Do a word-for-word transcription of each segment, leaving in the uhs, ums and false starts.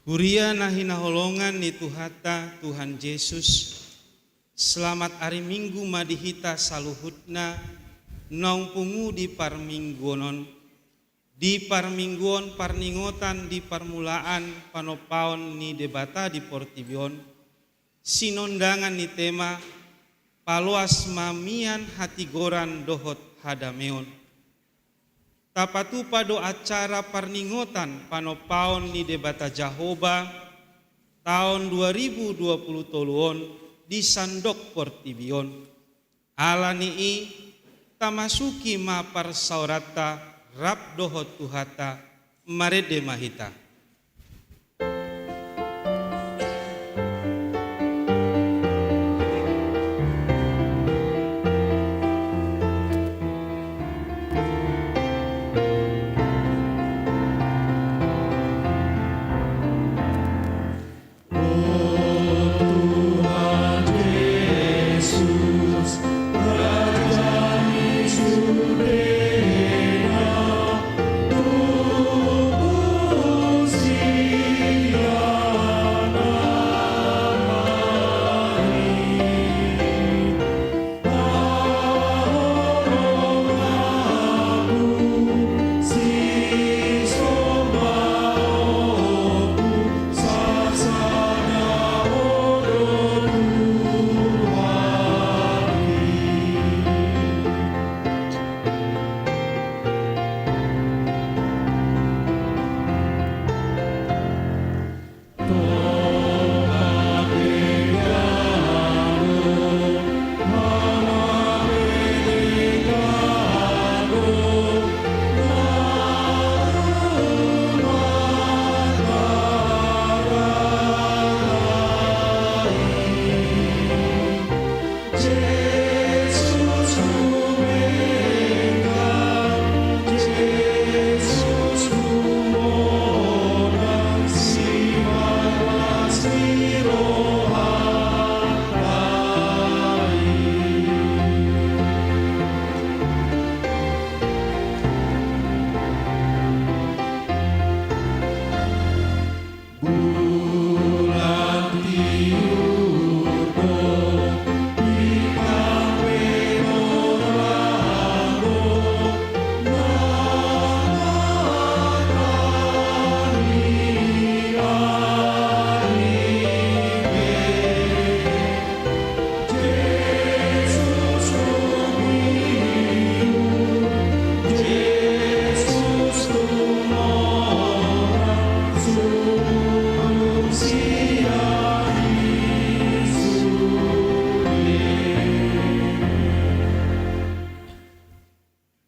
Huria na hinaholongan ni Tuhanta, Tuhan Jesus, selamat ari Minggu ma di hita saluhutna, naung pungu di parmingguon on, di parmingguon parningotan di parmulaan panompaon ni Debata di portibi on, sinondangan ni tema, paloas ma mian hatigoran dohot hadameon. Tapatupa do acara parningotan panompaon ni Debata Jahowa taon dua ribu dua pulu tolu on di sandok portibi on. Ala ni i, tamasuki ma parsaoranta rap dohot Tuhanta, marende ma hita.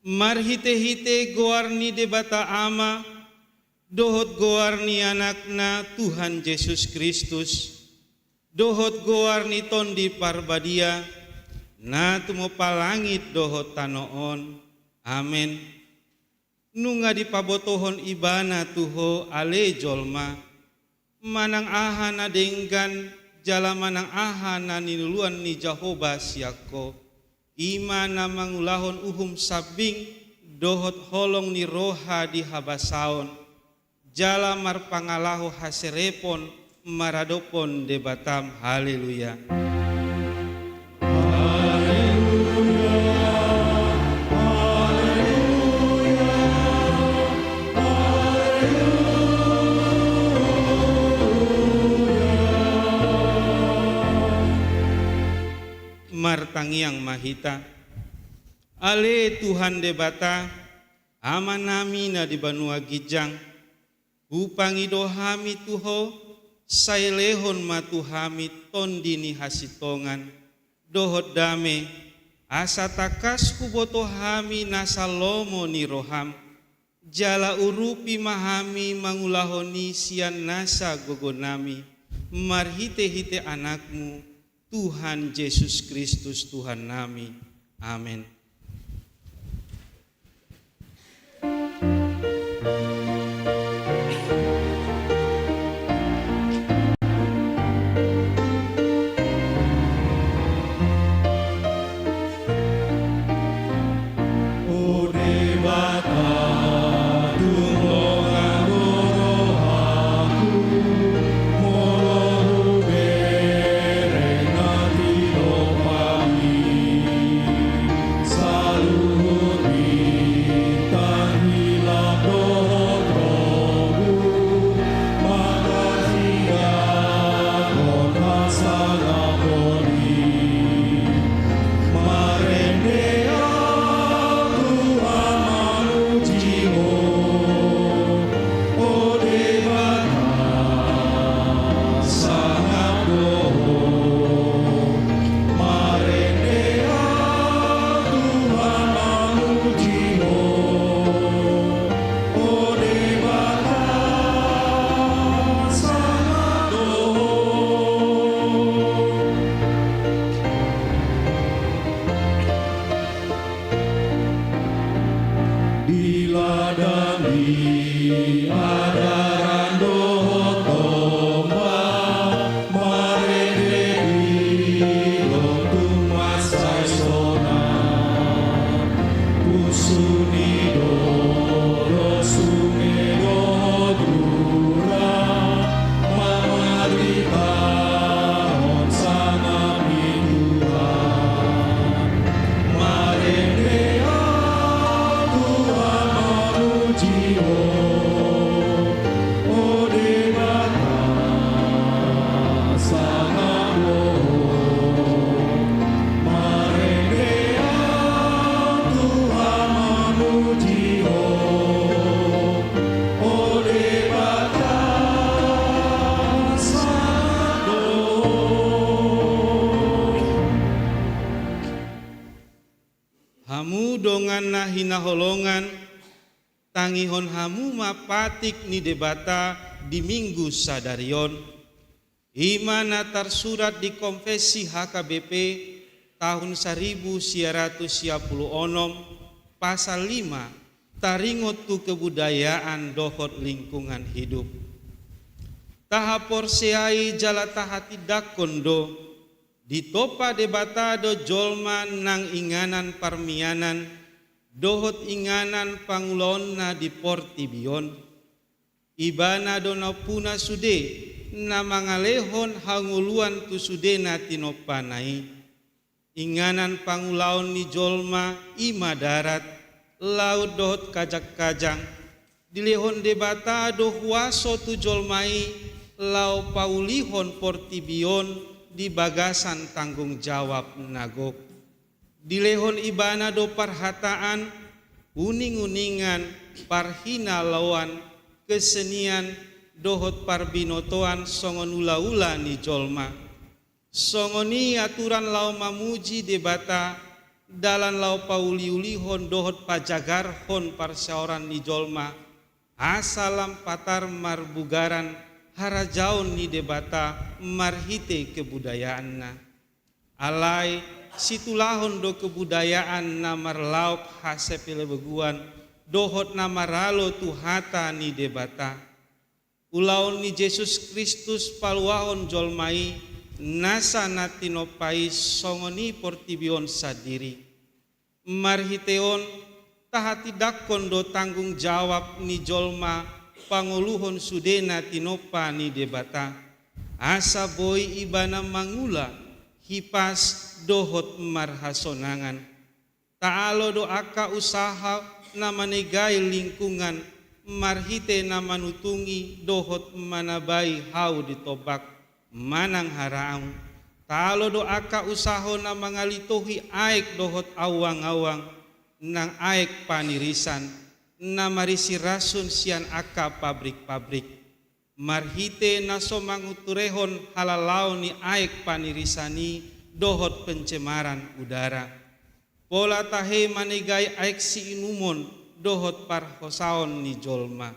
Marhite-hite goar ni Debata Ama, dohot goar ni Anakna Tuhan Jesus Kristus, dohot goar ni Tondi Parbadia, na tumompa langit dohot tano on. Amen. Nunga dipabotohon Ibana tu ho ale jolma, manang aha na denggan jala manang aha na niluluan ni Jahowa sian ho, i ma na mangulahon uhum sambing dohot holong ni roha di habasaon, jala marpangalaho haserepon maradophon Debatam. Haleluya. Martangiang ma hita. Ale Tuhan Debata, Amanami na di banua ginjang, hupangido hami tu ho, sai lehon ma tu hami tondi ni hasintongan dohot dame, asa tangkas huboto hami nasa lomo ni roham, jala urupi ma hami mangulahon i sian nasa gogonami, marhite-hite Anakmu, Tuhan Jesus Kristus Tuhannami. Amen. O Debata, tung longang do rohangku, hinaholongan, tangihon hamu ma patik ni Debata di Minggu sadari on. I ma na tarsurat di Konfessi H K B P tahun saribu sia ratus sia pulu onom, pasal lima, taringot tu kebudayaan dohot lingkungan hidup. Tahaporseai jala tahatindangkon do, ditompa Debata do jolma nang inganan parmianan dohot inganan pangulaonna di portibi on. Ibana do nampuna sude na mangalehon hangoluan tu sude na tinompana i. Inganan pangulaon ni jolma i ma darat, laut dohot kajang-kajang. Dilehon Debata do huaso tu jolma i laho paulihon portibi on di bagasan tanggung jawab na gok. Dilehon Ibana do parhataan, uning-uningan, parhinalaoan, kesenian, dohot parbinotoan songon ula-ula ni jolma. Songon i aturan laho mamuji Debata, dalan laho pauli-ulihon dohot pajagarhon parsaoran ni jolma, asa lam patar marbugaran harajaon ni Debata marhite kebudayaanna. Alai, situlahon do kebudayaan na marlaok hasepelebeguan dohot na maralo tu hata ni Debata. Ulaon ni Jesus Kristus paluahon jolma i, nasa na tinompa i songon i portibi on sandiri. Marhite on, tahatindangkon do tanggung jawab ni jolma pangoluhon sude na tinompa ni Debata, asa boi ibana mangula, hipas dohot marhasonangan. Taalo do angka usaha na manegai lingkungan marhite na manutungi dohot manabai hau di tombak manang haraung. Taalo do angka usaha na mangalitohi aek dohot auang-auang nang aek panirisan na marisi rasun sian angka pabrik-pabrik. Marhite na so mangunturehon halalaon ni aek panirisan i dohot pencemaran udara. Pola tahe manegai aek siinumon dohot parhosaon ni jolma.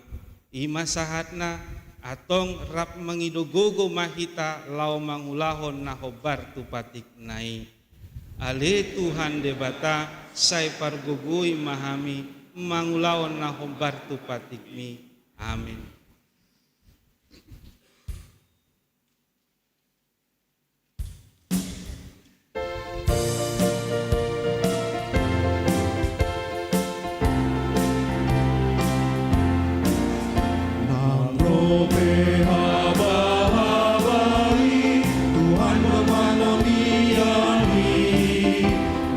I ma sahatna, antong rap mangido gogo ma hita laho mangulahon na hombar tu patikna i. Ale Tuhan Debata, sai pargogoi ma hami mangulahon na hombar tu patikmi. Amin. Nang ro pe haba-haba i, Tuhan do pangonian i.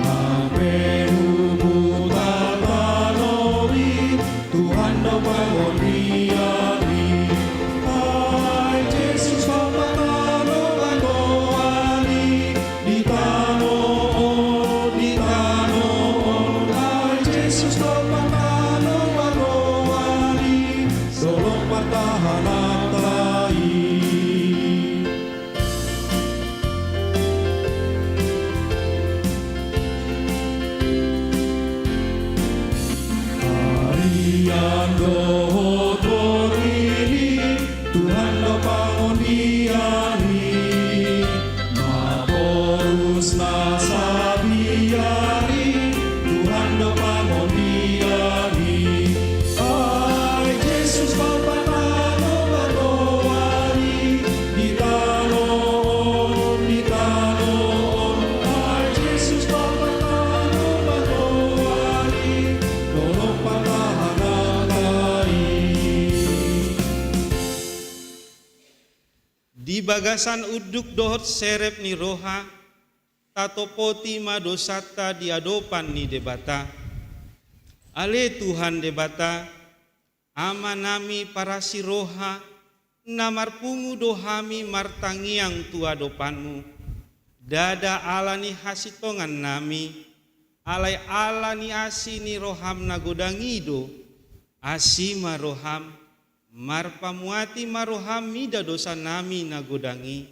Nang pe humut tano i, Tuhan do pangonian i. Ai Jesus, Bapa, tano batoan i, di tano on, di tano on. Ai Jesus, Bapa, tano batoan i, dolok partahananta i. Arian dohot borngin, Tuhan do pangonian i. Nang torus na sabiar i, Tuhan do pangonian i. Ai Jesus, Bapa, tano batoan i, di tano on, di tano on. Ai Jesus, Bapa, tano batoan i, dolok partahananta i. Di bagasan unduk dohot serep ni roha, tatopoti ma dosanta di adopan ni Debata. Ale Tuhan Debata, Amanami parasi roha, na marpungu do hami martangiang tu adopanMu. Ndada ala ni hasintongannami, alai ala ni asi ni rohaM na godang i do. Asi ma rohaM, marpamuati ma rohaM mida dosanami na godang i.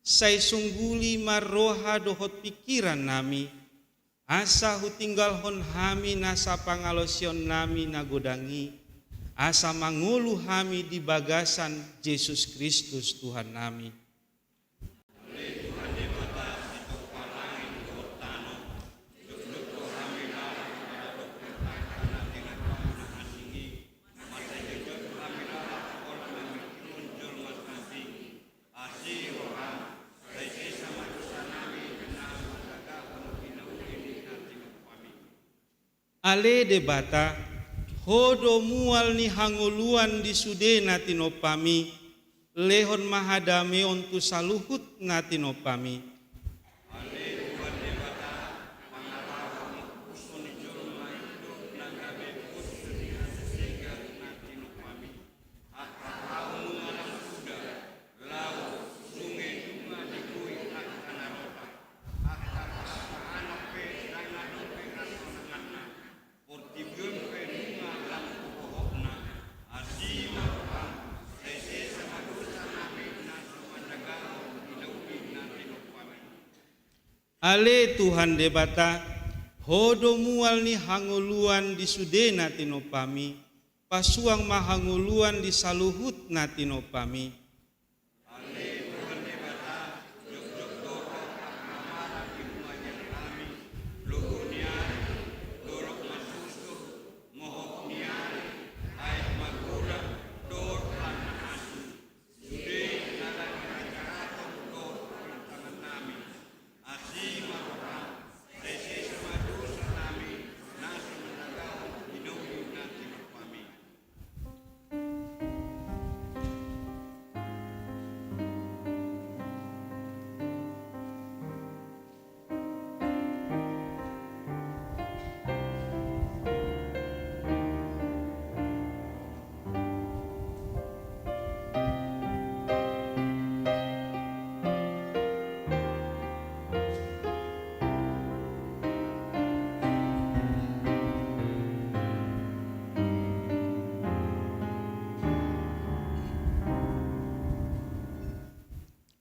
Sai sungguli ma roha dohot pingkirannami. Asa hutinggalhon hami nasa pangalaosionnami na godang i, asa mangolu hami di bagasan Jesus Kristus Tuhannami. Ale Debata, Ho do mual ni hangoluan di sude na tinompami, lehon ma hadameon tu saluhut na tinompami. Ale Tuhan Debata, Ho do mual ni hangoluan di sude na tinompami, pasuang ma hangoluan di saluhut na tinompami.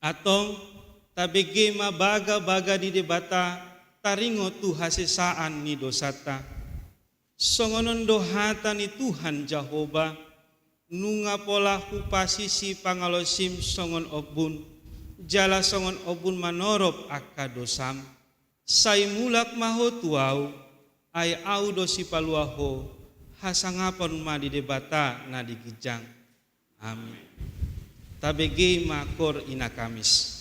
Antong, tabege ma bagabaga ni Debata, taringot tu hasesaan ni dosanta. Songon on do hata ni Tuhan Jahowa: Nunga pola hupasisi pangalaosim songon ombun, jala songon ombun manorop angka dosam. Sai mulak ma ho tu Ahu, ai Ahu do Sipalua ho. Hasangapon ma di Debata na di ginjang. Amin. Tabege ma Koor Ina Kamis.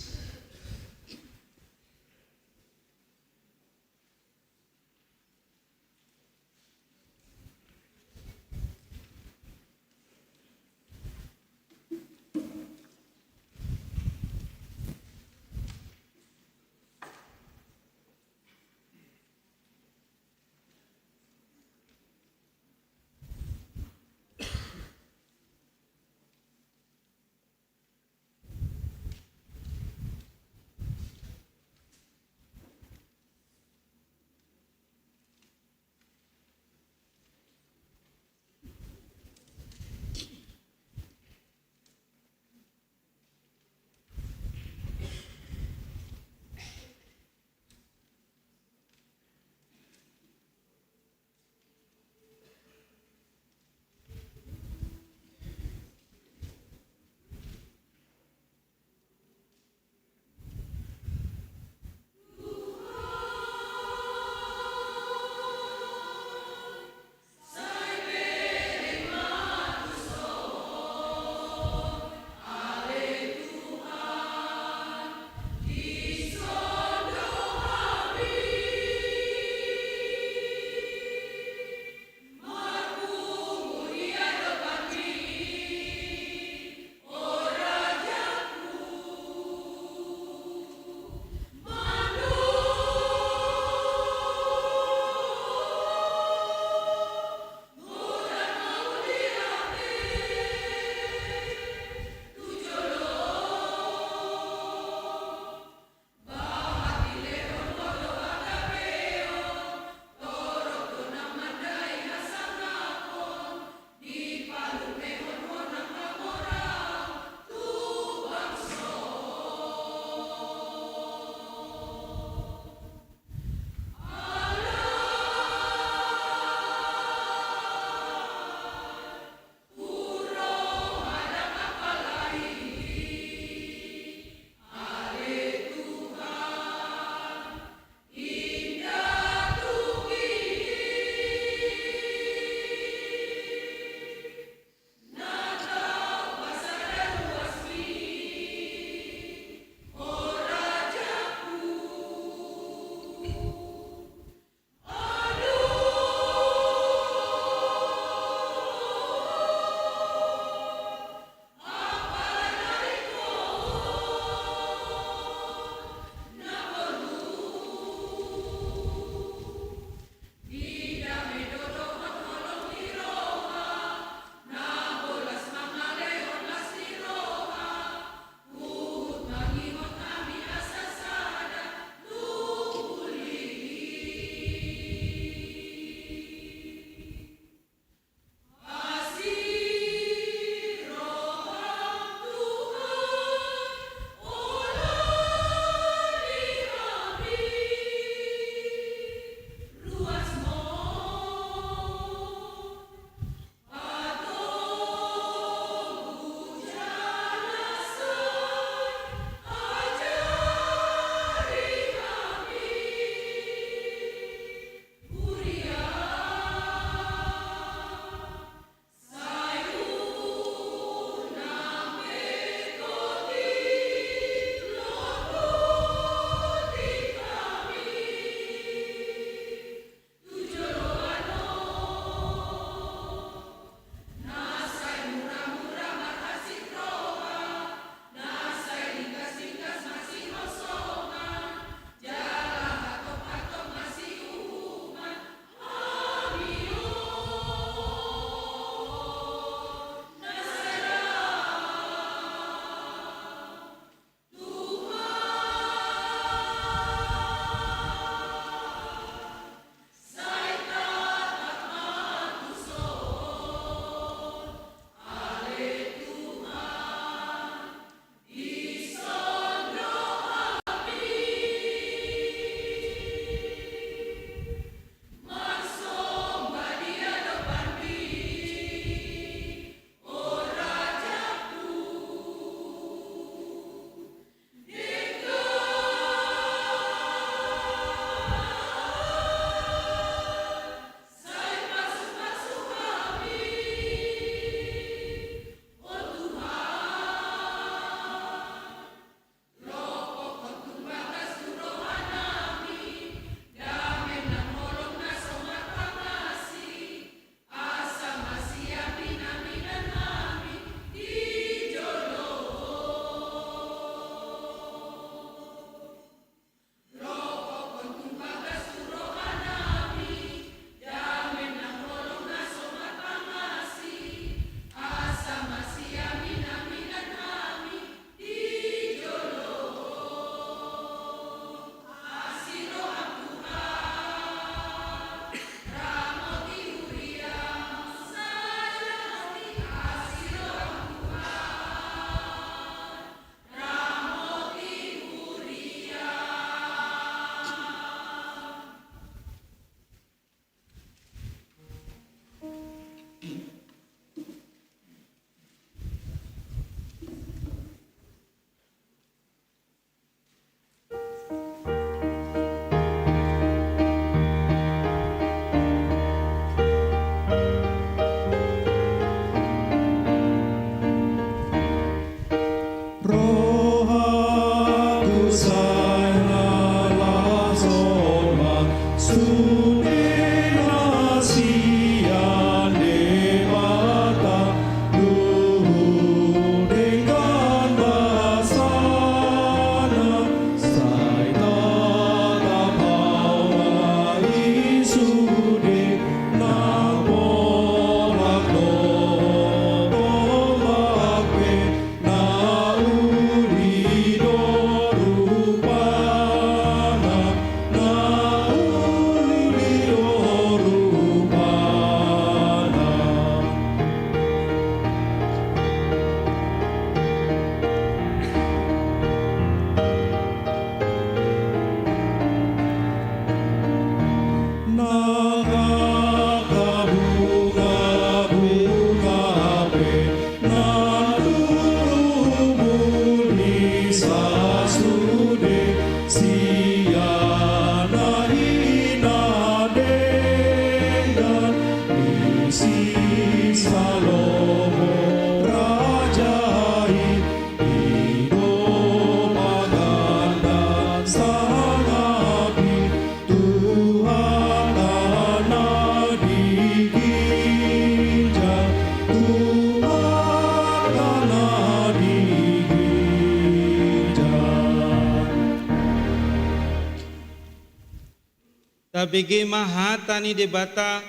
Tabege ma hata ni Debata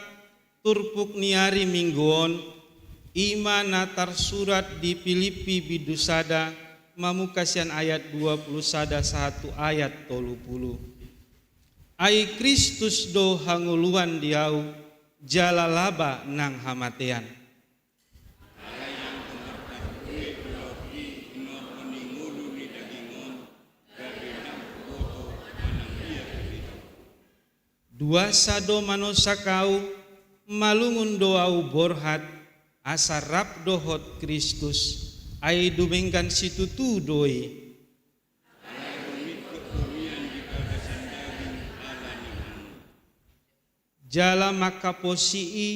turpuk ni ari Minggu on, i ma na tarsurat di Pilippi bindu sada, mamungka sian ayat dua pulu sada sahat tu ayat tolu pulu. Ai Kristus do hangoluan di ahu, jala laba nang hamatean. Duasa do manosak ahu, malungun do ahu borhat, asa rap dohot Kristus, ai dumenggan situtu do i. Jala mangkaposi i,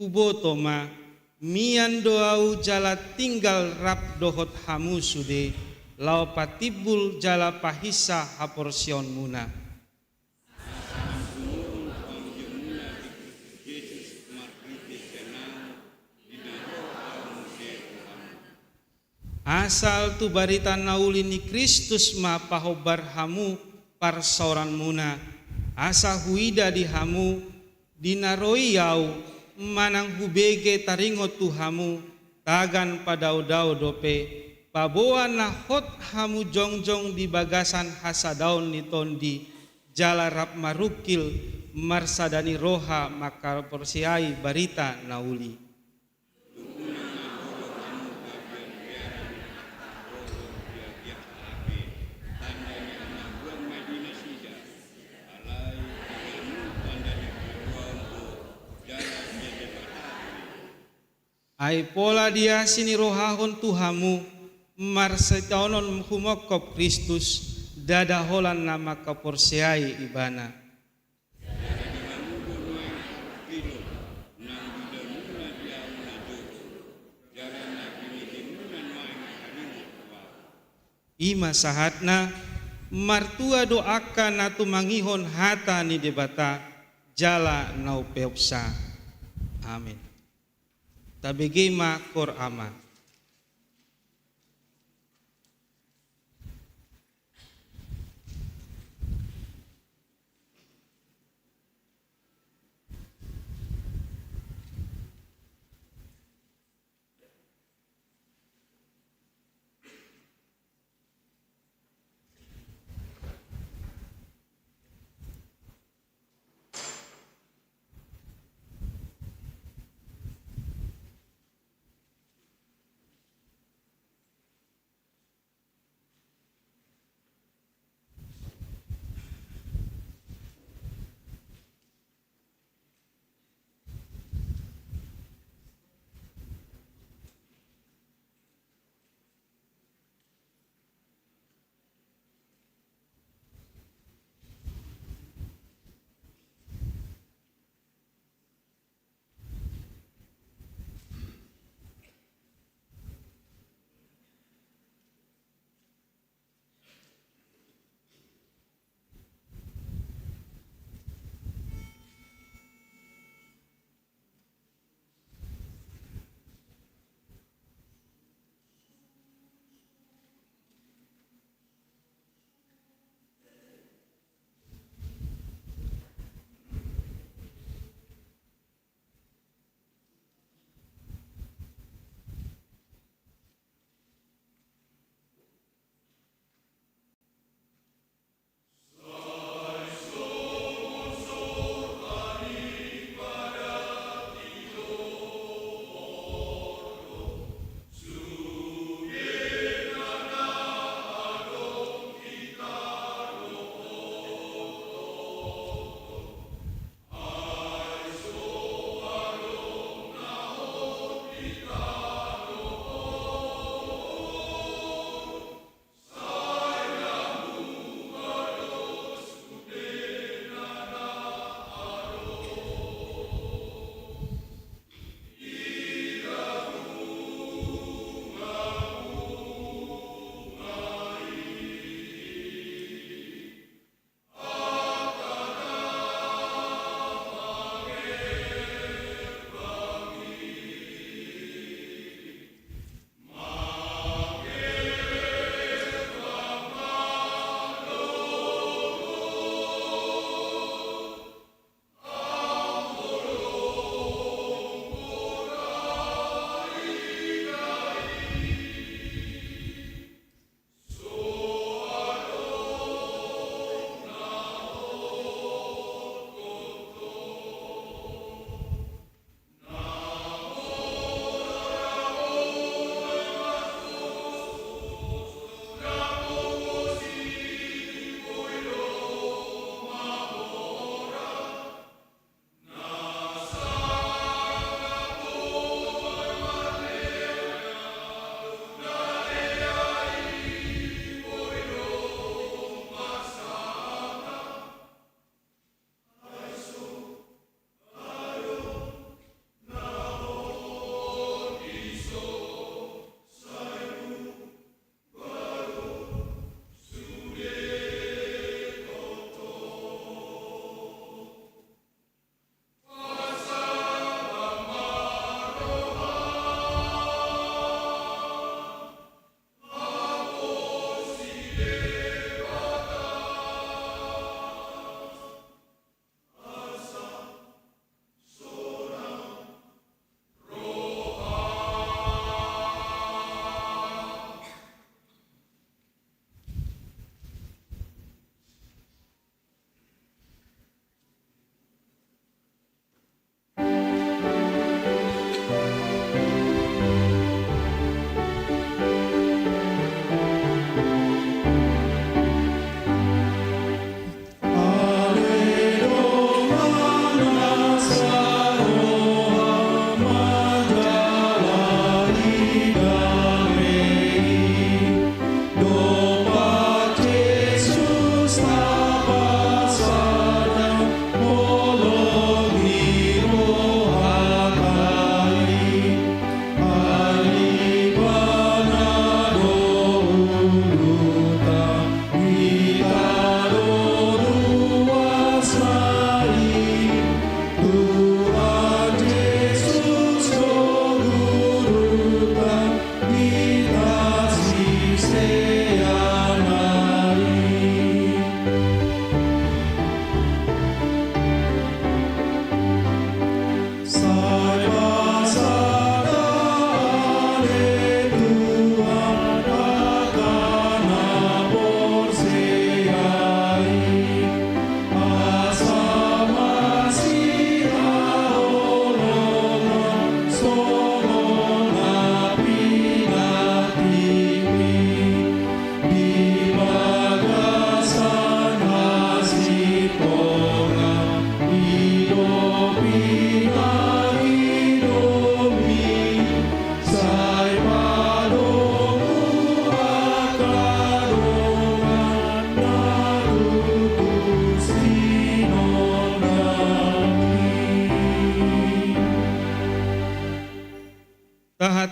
huboto ma, mian do ahu jala tinggal rap dohot hamu sude, laho patimbul jala pahinsa haporseaonmuna. Asal tu barita na uli ni Kristus ma pahombar hamu parsaoranmuna, asa huida di hamu, di na ro i ahu, manang hubege taringot tu hamu, tagan padaodao dope, paboa na hot hamu jongjong di bagasan hasadaon ni tondi, jala rap marungkil, marsada ni roha mangkaporseai barita na uli. Ai pola diasi ni rohahon tu hamu, marsitaonon humongkop Kristus, ndada holan na mangkaporseai Ibana. I ma sahatna, martua do angka na tumangihon hata ni Debata, jala na umpeopsa. Amen. Tabege ma Qur'an.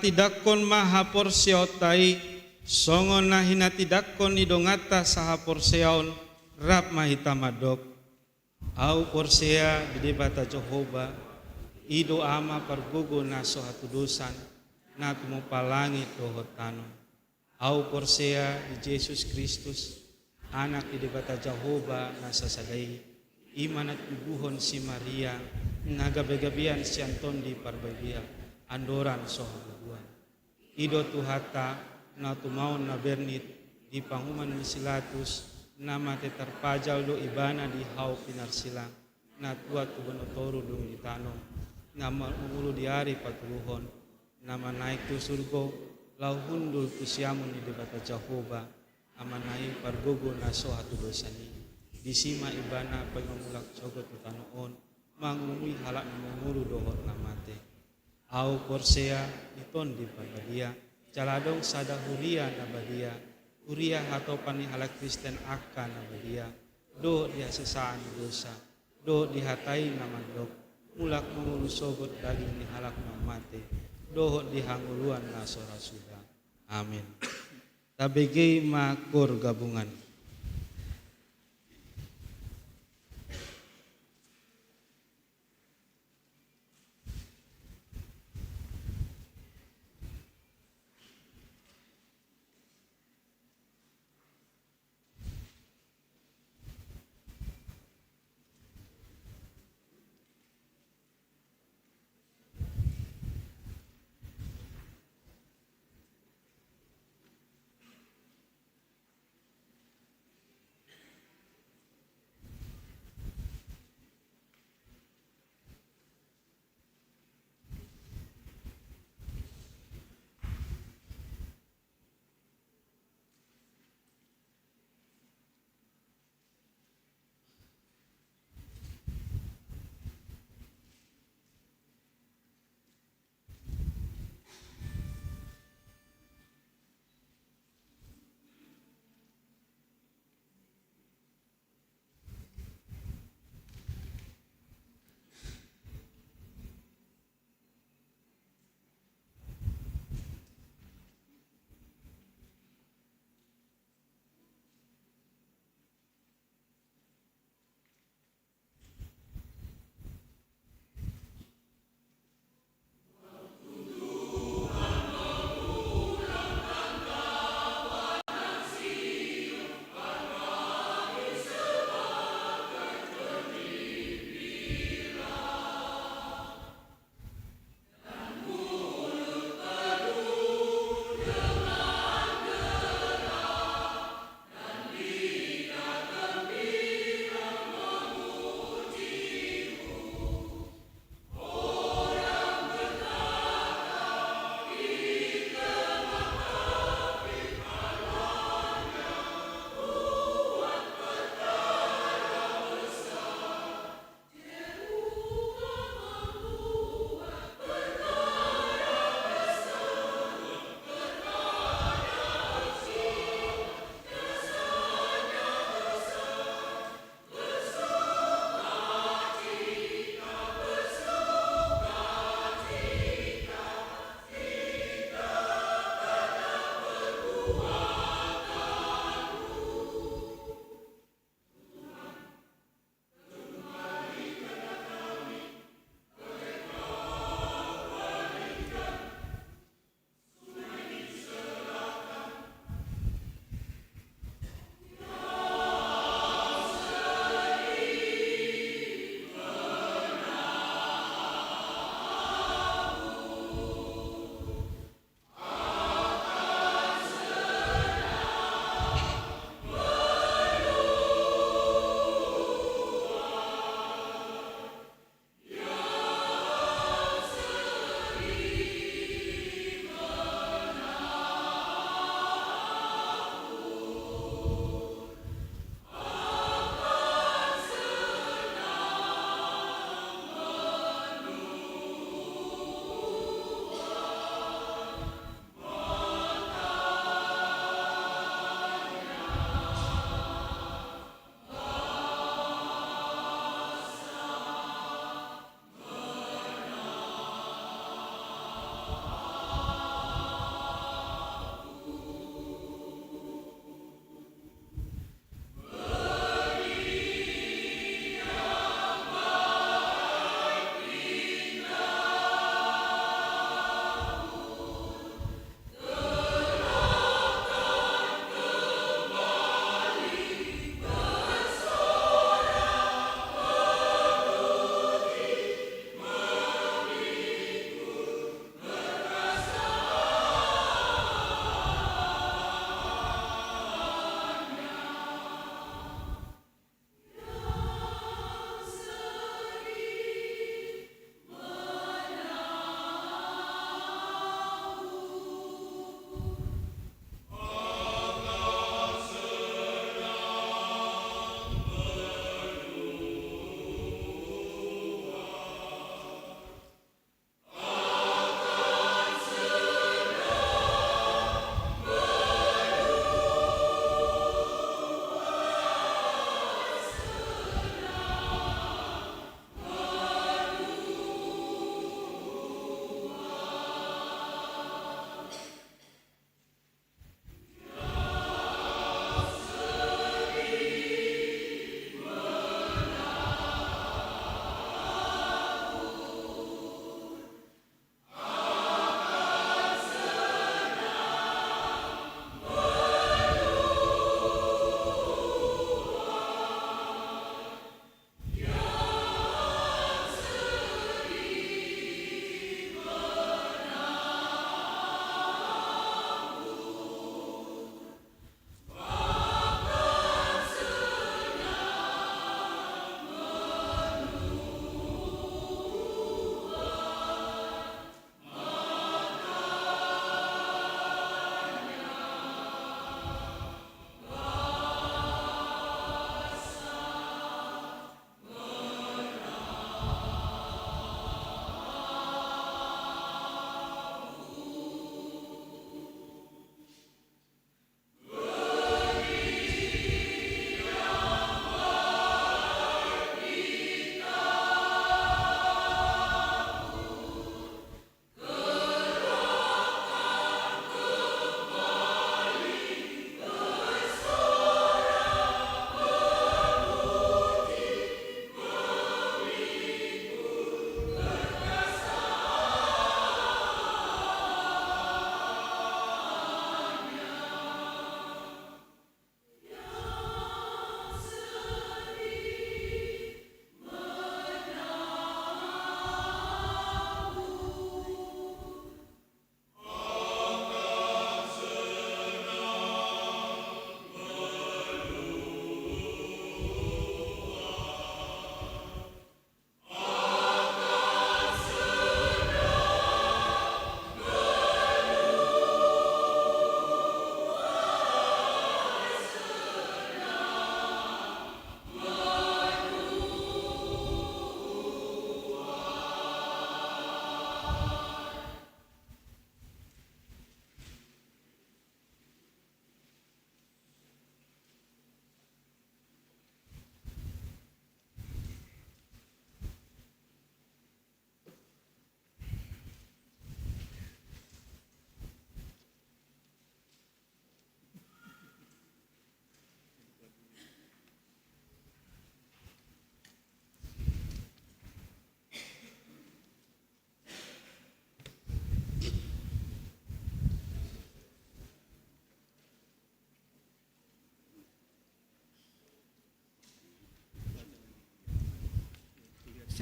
Tindanghon ma haporseaonta i, songon na hinatindangkon ni donganta sahaporseaon, rap ma hita mandok: Ahu porsea di Debata Jahowa, i do Ama pargogo na so hatudosan, na tumompa langit dohot tano. Ahu porsea di Jesus Kristus, Anak ni Debata Jahowa na sasada i, i ma na tinabuhon si Maria, na gabegabean sian Tondi Parbadia, andorang so habubuhan. I do Tuhanta, na tumaon na bernit di panguhuman ni si Pilatus, na mate tarpajal do Ibana di hau pinarsilang, na tuat tu banua toru dung di tano, na mangolu di ari patoluhon, na manaek tu surgo, laho hundul tu siamun ni Debata Jahowa, Amana i pargogo na so hatudosan i. Disi ma Ibana paima mulak sogot tu tano on, mangumui halak na mangolu dohot na mate. Ahu porsea di Tondi Parbadia, jala adong sada huria na badia, huria hatopan ni halak Kristen angka na badia, dohot di hasesaan ni dosa, dohot di hata i na mandok: Mulak mangolu sogot daging ni halak na mate, dohot di hangoluan na so ra suda. Amin. Tabege ma koor gabungan.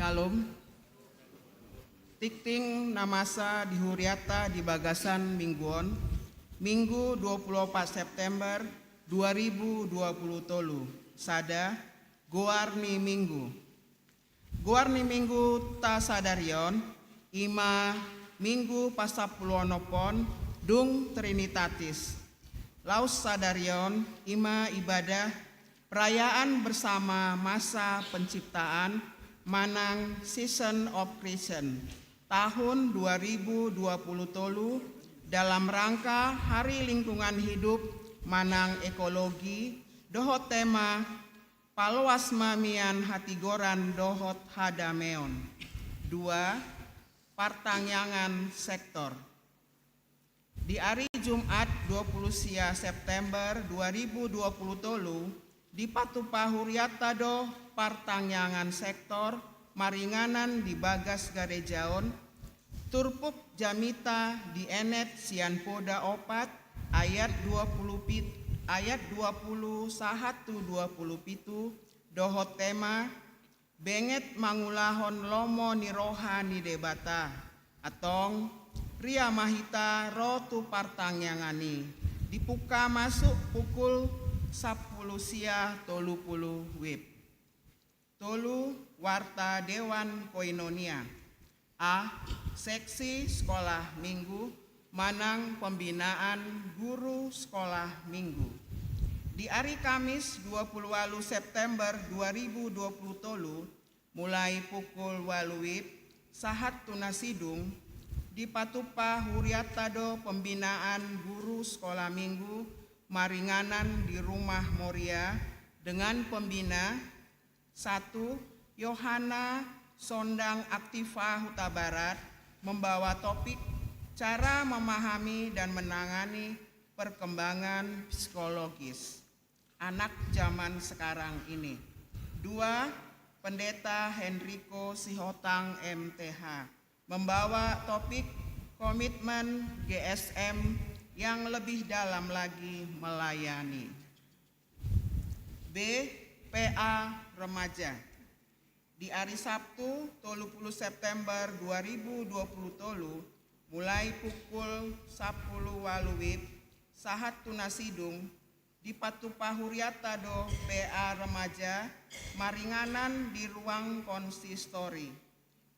Shalom. Tingting na masa di hurianta di bagasan minggu on, Minggu dua puluh opat September dua ribu dua puluh tolu. Sada, goar ni minggu. Goar ni minggu ta sadari on, i ma Minggu pasampuluonomhon dung Trinitatis. Laos sadari on, i ma ibadah perayaan bersama masa penciptaan manang Season of Creation tahun dua ribu dua puluh tolu dalam rangka Hari Lingkungan Hidup manang Ekologi dohot tema Paloas ma mian hatigoran dohot hadameon. Dua, partangiangan sektor. Di ari Jumat dua puluh sia September dua ribu dua puluh tolu, dipatupa hurianta do partangiangan sektor maringanan di bagas gareja on, turpuk jamita dienet sian Poda opat ayat dua puluh pit-, ayat dua puluh sahat tu dua puluh pitu, dohot tema, Benget mangulahon lomo ni roha ni Debata. Antong, ria ma hita ro tu partangiangan i. Dipungka masuk pukul sampulu sia tolu puluh wib. Tolu, warta Dewan Koinonia. A, seksi sekolah minggu manang pembinaan guru sekolah minggu. Di ari Kamis dua puluh walu September dua ribu dua puluh tolu, mulai pukul walu wib sahat tu na sidung, dipatupa hurianta do pembinaan guru sekolah minggu maringanan di Rumah Moria dengan pembina, satu, Yohana Sondang Aktiva Hutabarat, membawa topik cara memahami dan menangani perkembangan psikologis anak zaman sekarang ini. Dua, Pendeta Henrico Sihotang M T H, membawa topik komitmen G S M yang lebih dalam lagi melayani. B, P A Remaja. Di ari Sabtu, tolu puluh September dua ribu dua puluh tolu, mulai pukul sampulu walu wib sahat tu na sidung, dipatupa hurianta do P A Remaja maringanan di ruang konsistori.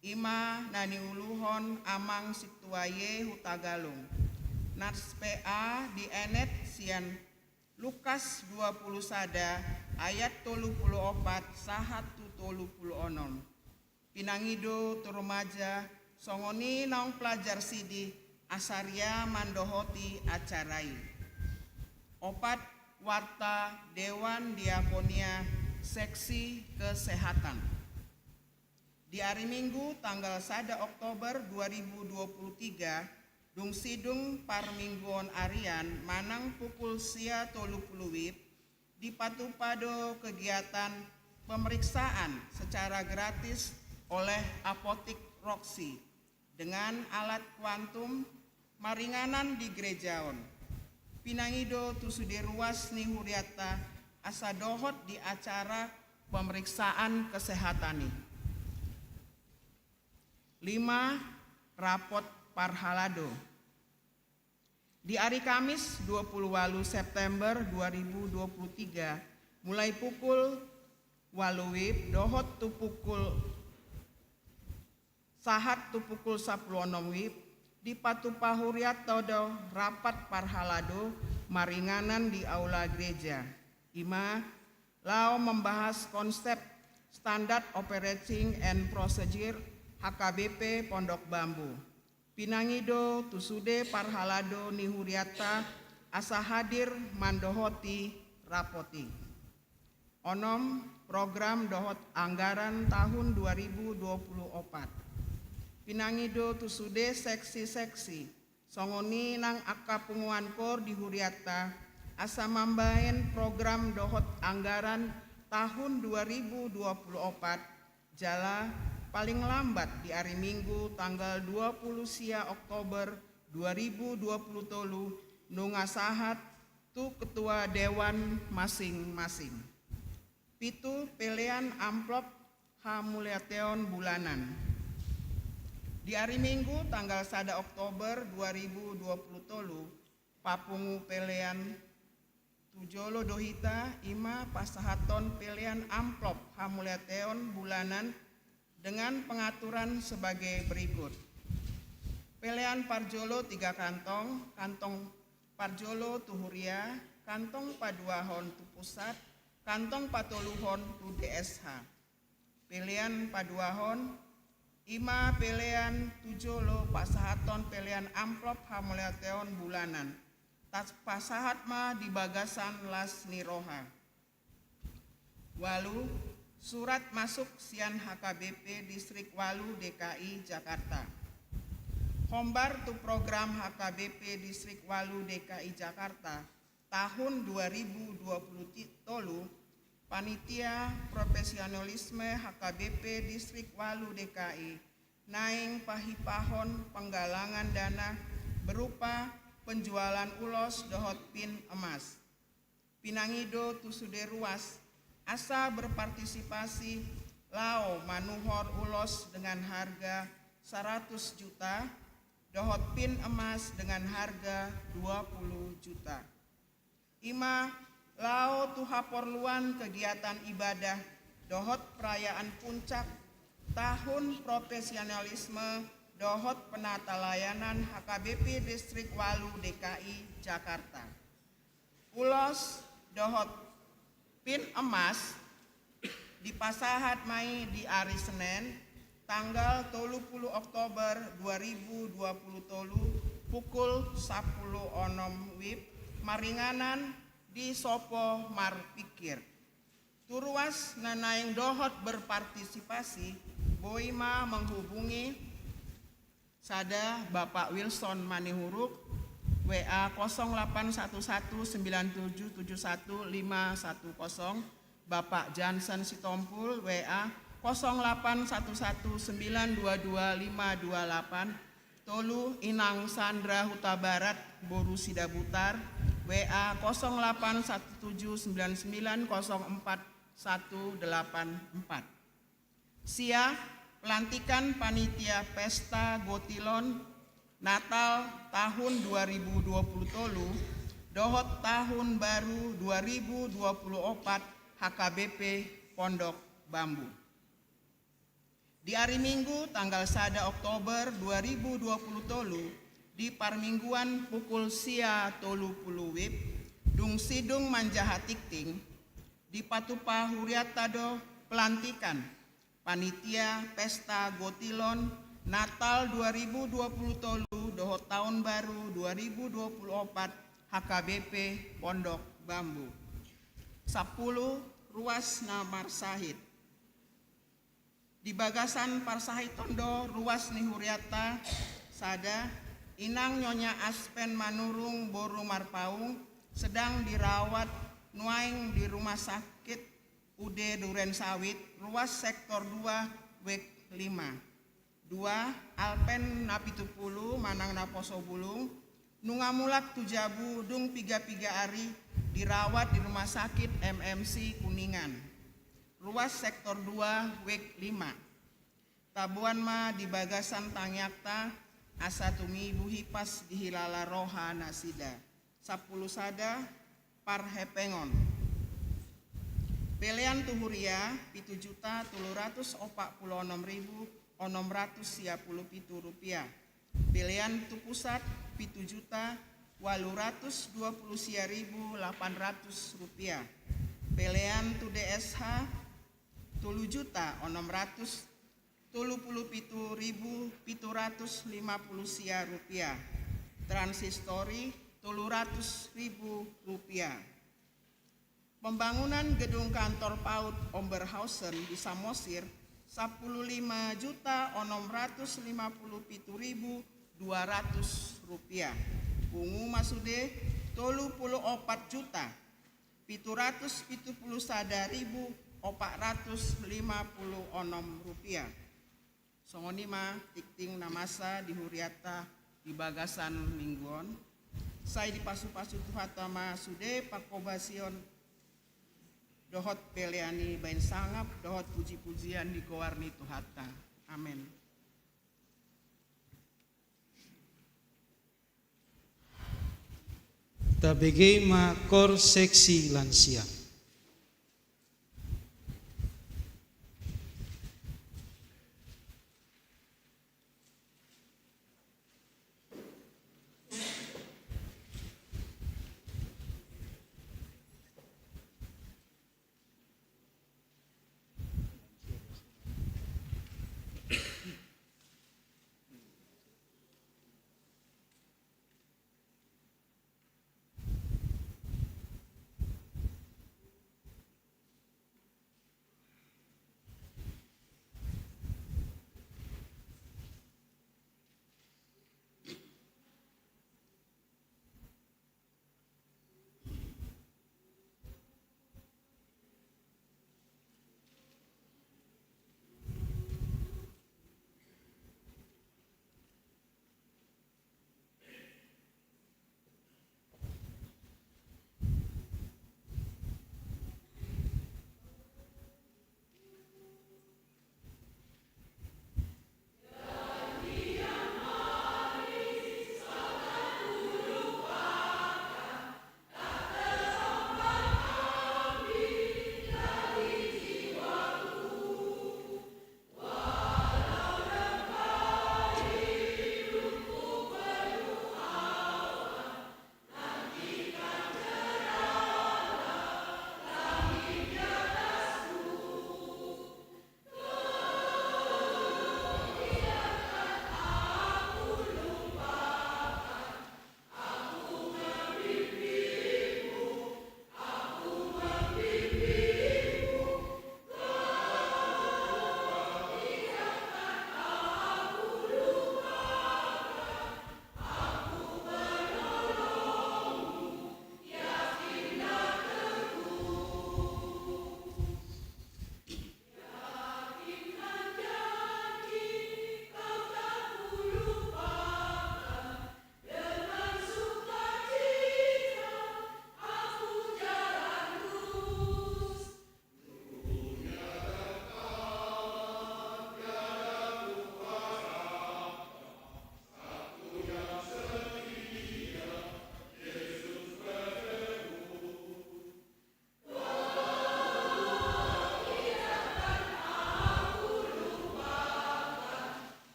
I ma na niuluhon Amang Sintua Y Hutagalung. Nats P A dienet sian Lukas dua puluh sada ayat tolu puluh opat sahat tu tolu puluh onom. Pinangido tu remaja songon i naung pelajar sidi asa ria mandohoti acara i. Opat, warta Dewan Diakonia seksi kesehatan. Di ari Minggu tanggal sada Oktober dua ribu dua puluh tiga, dung sidung parmingguon arian manang pukul sia tolu puluh wib, dipatupa do kegiatan pemeriksaan secara gratis oleh Apotik Roxy dengan alat kuantum maringanan di gereja on. Pinangido tu sude ruas ni hurianta asa dohot di acara pemeriksaan kesehatan i. Lima, rapot parhalado. Di ari Kamis dua puluh walu September dua ribu dua puluh tiga, mulai pukul walu wib dohot tu pukul sahat tu pukul sampulu onom wib, dipatupa hurianta do rapat parhalado maringanan di aula gereja. I ma laho membahas konsep Standard Operating and Procedure H K B P Pondok Bambu. Pinangido tu sude parhalado ni hurianta asa hadir mandohoti rapot i. Onom, program dohot anggaran tahun dua ribu dua puluh opat. Pinangido tu sude seksi-seksi songon i nang angka punguan kor di hurianta asa mambahen program dohot anggaran tahun dua ribu dua puluh opat, jala paling lambat di ari Minggu tanggal dua puluh sia Oktober dua ribu dua puluh tolu nunga sahat tu ketua dewan masing-masing. Pitu, pelean amplop Hamauliateon Bulanan. Di ari Minggu tanggal sada Oktober dua ribu dua puluh tolu, papungu pelean tu jolo do hita, i ma pasahathon pelean amplop hamauliateon bulanan dengan pengaturan sebagai berikut. Pelean parjolo tiga kantong, kantong parjolo tu huria, kantong paduahon tu pusat, kantong patoluhon tu D S H. Pelean paduahon, i ma pelean tu jolo pasahathon pelean amplop hamauliateon bulanan. Tapasahat ma di bagasan las ni roha. Ualu, surat masuk sian H K B P Distrik Ualu D K I Jakarta. Hombar tu program H K B P Distrik Ualu D K I Jakarta tahun dua ribu dua puluh tolu, Panitia Profesionalisme H K B P Distrik Ualu D K I naeng pahipahon penggalangan dana berupa penjualan ulos dohot pin emas. Pinangido tu sude ruas asa berpartisipasi laho manuhor ulos dengan harga saratus juta dohot pin emas dengan harga dua puluh juta. I ma laho tu haporluan kegiatan ibadah dohot perayaan puncak tahun profesionalisme dohot penata layanan H K B P Distrik Ualu D K I Jakarta. Ulos dohot pin emas dipasahat ma i di ari Senen tanggal tolu puluh Oktober dua ribu dua puluh tolu pukul sampulu onom wib maringanan di Sopo Marpikir. Tu ruas na naeng dohot berpartisipasi, boi ma menghubungi sada Bapak Wilson Manihuruk, W A kosong delapan satu satu sembilan tujuh tujuh satu lima satu kosong, Bapak Jansen Sitompul, W A kosong delapan satu satu sembilan dua dua lima dua delapan, tolu Inang Sandra Hutabarat, boru Sidabutar, W A kosong delapan satu tujuh sembilan sembilan kosong empat satu delapan empat. Sia, pelantikan panitia pesta gotilon Natal tahun dua ribu dua puluh tolu dohot tahun baru dua ribu dua puluh opat H K B P Pondok Bambu. Di ari Minggu tanggal sada Oktober dua ribu dua puluh tolu, di parmingguan pukul sia tolu puluh wib, dung sidung manjaha tingting, dipatupa hurianta do pelantikan panitia pesta gotilon Natal dua ribu dua puluh tolu dohot tahun baru dua ribu dua puluh opat H K B P Pondok Bambu. Sampulu ruas na marsahit. Di bagasan parsahiton do ruas ni hurianta, sada, Inang Nyonya Aspen Manurung boru Marpaung, sedang dirawat nuaeng di Rumah Sakit U D Duren Sawit, ruas sektor dua, wik lima. Dua, Alpen na pitu pulu manang na poso bulung, nunga mulak tu jabu dung piga-piga ari dirawat di Rumah Sakit M M C Kuningan. Ruas sektor dua, wik lima. Taboan ma di bagasan tangiangta, asa tumibu hipas di hilala roha nasida. Sampulu sada, parhepengon. Pelean tu huria, pitu juta tolu ratus opat pulu onom ribu onom ratus sia pulu pitu rupiah. Pelean tu pusat, pitu juta ualu ratus dua pulu sia ribu lapan ratus rupiah. Pelean tu D S H, tolu juta onom ratus tolu pulu pitu ribu pitu ratus lima pulu sia rupiah. Transistori, tolu ratus ribu rupiah. Pembangunan gedung kantor PAUD Oberhausen di Samosir, sampulu lima juta onom ratus lima pulu pitu ribu dua ratus rupiah. Pungu ma sude, tolu pulu opat juta pitu ratus pitu pulu sada ribu opat ratus lima pulu onom rupiah. Songon i ma tingting na masa di hurianta di bagasan minggu on. Sai dipasu-pasu Tuhanta ma sude panghobasion dohot pelean i baen sangap dohot puji-pujian di goar ni Tuhanta. Amen. Tabege ma kor seksi lansia.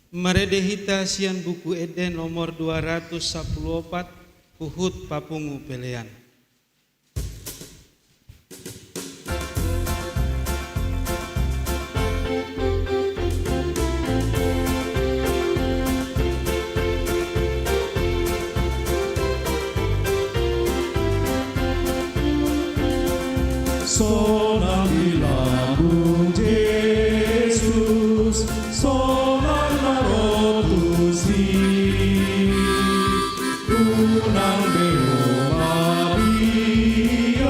Marende hita sian Buku Ende nomor dua ratus sampulu opat, huhut papungu pelean. Sonang di lambung Jesus, sonang na ro tusi. Unang be ho mabiar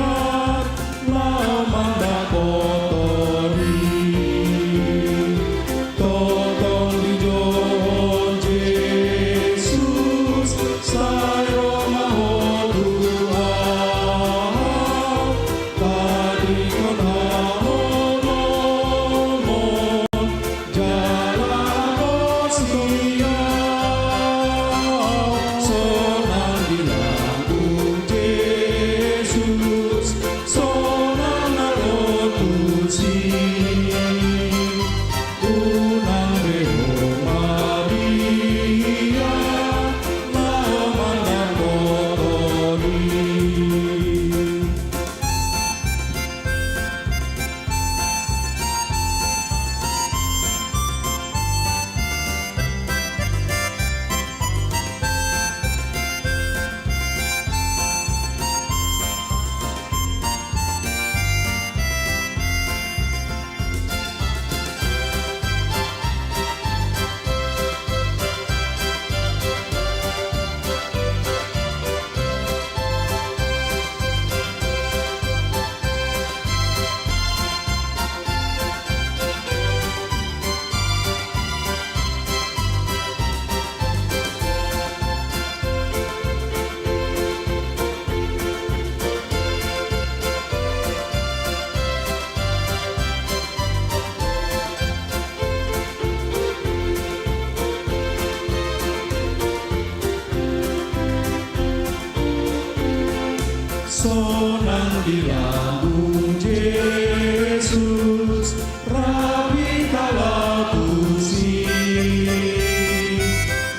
Sonang di lambung Jesus, rap hita laho tusi.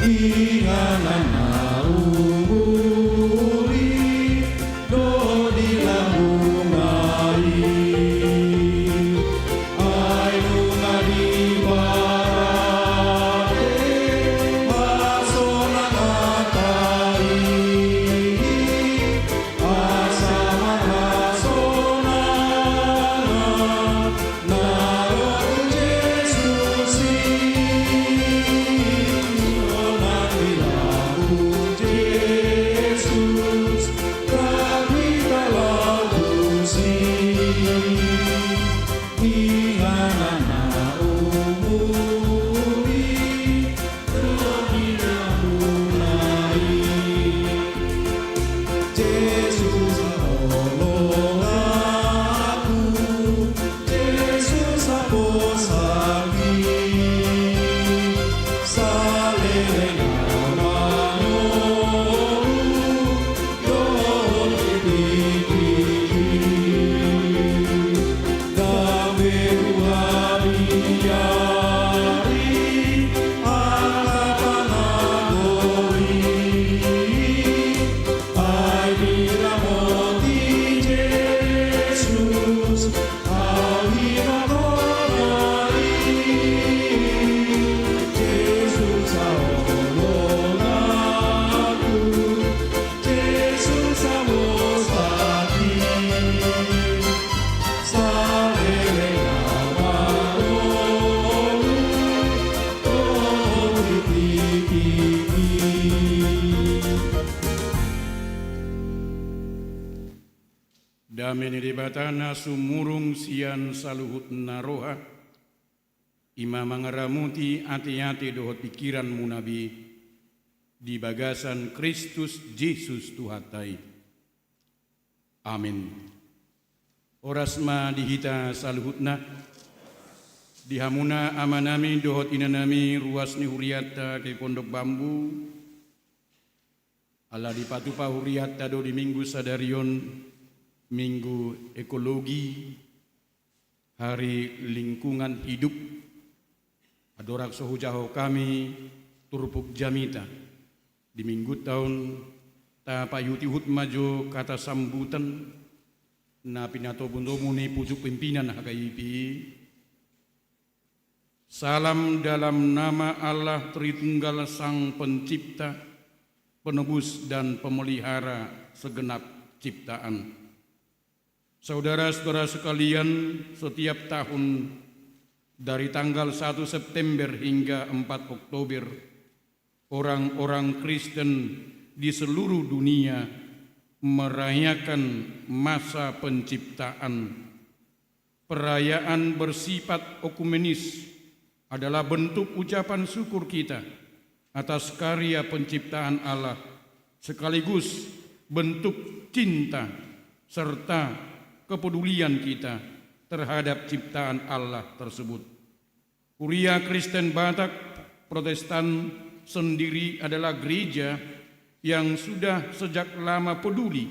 Inganan na umuli do di lambungna i. Ai nunga diparade hasonangan i, asa marhasonangan na ro tu Jesus i. Sonang di lambung Jesus, rap hita laho tusi. Inganan na umuli do di lambungna i. Jesus, holong ahu, Jesus, haposan i. Saleleng na mangolu dohot di tingki i. Gabe huhaliari angka panagori, ai diramoti Jesus, ahu i ma hona i. Jesus, holong ahu, Jesus, haposan i. Saleleng na mangolu dohot di tingki i. Dame ni Debata na sumurung sian saluhut na roha, i ma mangaramoti ateate dohot pingkiranmuna be di bagasan Kristus Jesus Tuhanta i. Amen. Horas ma di hita saluhutna. Di hamuna amanami dohot inanami ruas ni hurianta GKI Pondok Bambu, ala dipatupa hurianta do di Minggu sadari on, Minggu Ekologi, Hari Lingkungan Hidup, andorang so hujahahon hami turpuk jamita di Minggunta on, tapaihutihut ma jo hata sambutan na pinatomutomu ni pucuk pimpinan HKIP i. Salam dalam nama Allah Tritunggal, Sang Pencipta, Penebus dan Pemelihara segenap ciptaan. Saudara-saudara sekalian, setiap tahun dari tanggal satu September hingga empat Oktober, orang-orang Kristen di seluruh dunia merayakan masa penciptaan. Perayaan bersifat ekumenis adalah bentuk ucapan syukur kita atas karya penciptaan Allah, sekaligus bentuk cinta serta kepedulian kita terhadap ciptaan Allah tersebut. Kuria Kristen Batak Protestan sendiri adalah gereja yang sudah sejak lama peduli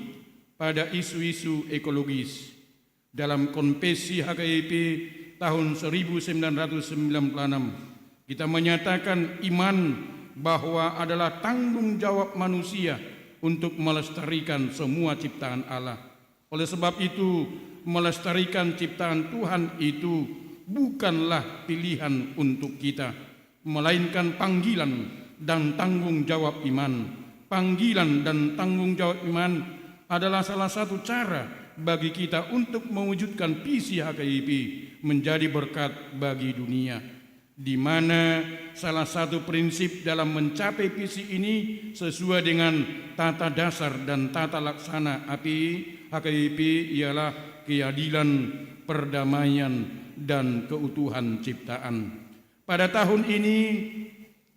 pada isu-isu ekologis. Dalam konvensi HKIP tahun seribu sembilan ratus sembilan puluh enam, kita menyatakan iman bahwa adalah tanggung jawab manusia untuk melestarikan semua ciptaan Allah. Oleh sebab itu, melestarikan ciptaan Tuhan itu bukanlah pilihan untuk kita, melainkan panggilan dan tanggung jawab iman. Panggilan dan tanggung jawab iman adalah salah satu cara bagi kita untuk mewujudkan visi HKIP menjadi berkat bagi dunia, di mana salah satu prinsip dalam mencapai visi ini sesuai dengan tata dasar dan tata laksana HKIP ialah keadilan, perdamaian, dan keutuhan ciptaan. Pada tahun ini,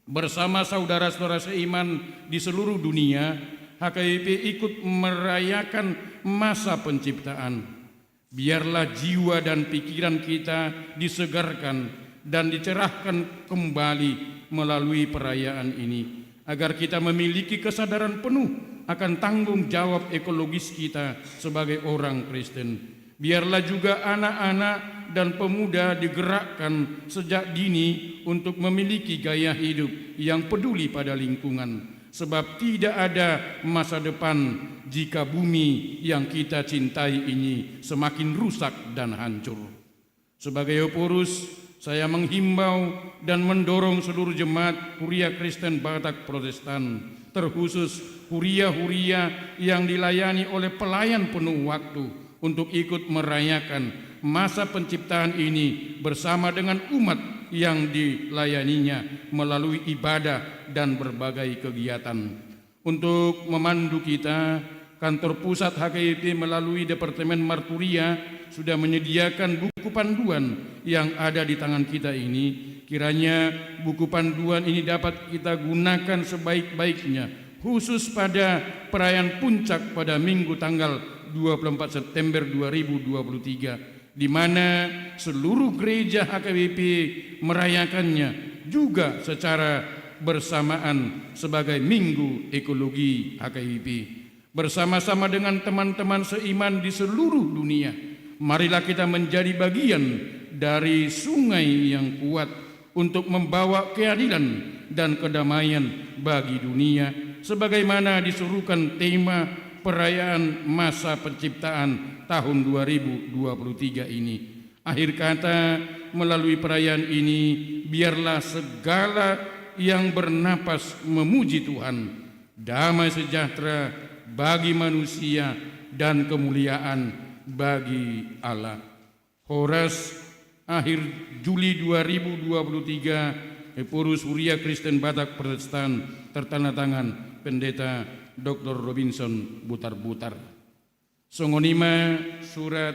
bersama saudara-saudara seiman di seluruh dunia, HKIP ikut merayakan masa penciptaan. Biarlah jiwa dan pikiran kita disegarkan dan dicerahkan kembali melalui perayaan ini, agar kita memiliki kesadaran penuh akan tanggung jawab ekologis kita sebagai orang Kristen. Biarlah juga anak-anak dan pemuda digerakkan sejak dini untuk memiliki gaya hidup yang peduli pada lingkungan, sebab tidak ada masa depan jika bumi yang kita cintai ini semakin rusak dan hancur. Sebagai Ephorus, saya menghimbau dan mendorong seluruh jemaat Huria Kristen Batak Protestan, terkhusus huria-huria yang dilayani oleh pelayan penuh waktu, untuk ikut merayakan masa penciptaan ini bersama dengan umat yang dilayaninya melalui ibadah dan berbagai kegiatan. Untuk memandu kita, kantor pusat H K I P melalui Departemen Marturia sudah menyediakan buku panduan yang ada di tangan kita ini. Kiranya buku panduan ini dapat kita gunakan sebaik-baiknya, khusus pada perayaan puncak pada Minggu tanggal dua puluh empat September dua ribu dua puluh tiga, di mana seluruh gereja H K B P merayakannya juga secara bersamaan sebagai Minggu Ekologi H K B P. Bersama-sama dengan teman-teman seiman di seluruh dunia, marilah kita menjadi bagian dari sungai yang kuat untuk membawa keadilan dan kedamaian bagi dunia, sebagaimana disuruhkan tema perayaan masa penciptaan tahun dua ribu dua puluh tiga ini. Akhir kata, melalui perayaan ini, biarlah segala yang bernapas memuji Tuhan. Damai sejahtera bagi manusia dan kemuliaan bagi Allah. Horas, akhir Juli dua ribu dua puluh tiga, Ephorus Huria Kristen Batak Protestan, tertanda tangan Pendeta Doktor Robinson Butarbutar. Songon i ma surat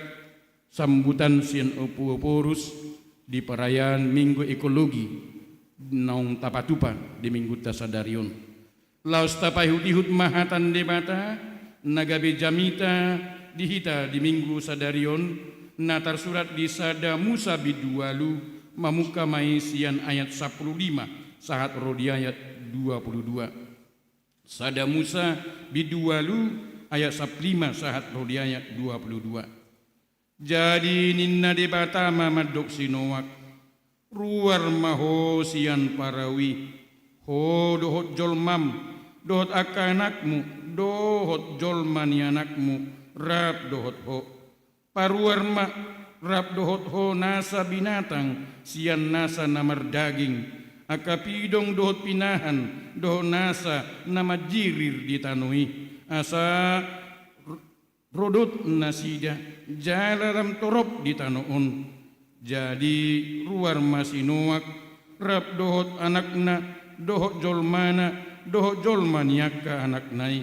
sambutan sian Ompu Ephorus di perayaan Minggu Ekologi naung tapatupa di minggunta sadari on. Laos tapaihut-ihut ma hata ni Debata na gabe jamita di hita di Minggu sadari on, na tarsurat di Sada Musa bindu ualu, mamungka ma i sian ayat sampulu lima sahat ro di ayat dua pulu dua. Sada Musa bindu ualu ayat sampulu lima sahat ro di ayat dua pulu dua. Jadi ninna Debata ma mandok si Noak: Ruar ma ho sian parau i, ho dohot jolmam, dohot angka anakmu, dohot jolma ni anakmu, rap dohot ho. Paruar ma rap dohot ho nasa binatang sian nasa na mardaging, angka pidong dohot pinahan, dohot nasa na manjirir di tano i, asa rodot nasida jala lam torop di tano on. Jadi ruar ma si Noak, rap dohot anakna, dohot jolmana, dohot jolma ni angka anakna i.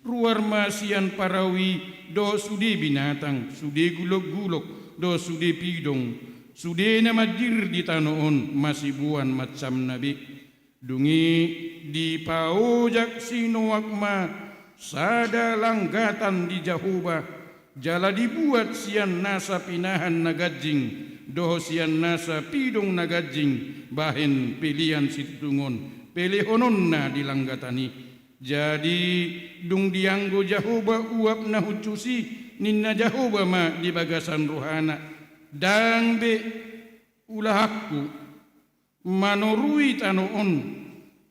Ruar ma sian parau i dohot sude binatang, sude gulok-gulok, dohot sude pidong, sude na manjirir di tano on, masiboan macamna be. Dung i dipaojak si Noak ma sada langgatan di Jahowa, jala dibuat sian nasa pinahan na ganjing, dohot sian nasa pidong na ganjing, bahen pelean situtungon, pelehononna di langgatan i. Jadi, dung dianggo Jahowa uap na hushus i, ninna Jahowa ma di bagasan rohana: Ndang be ulahanku manorui tano on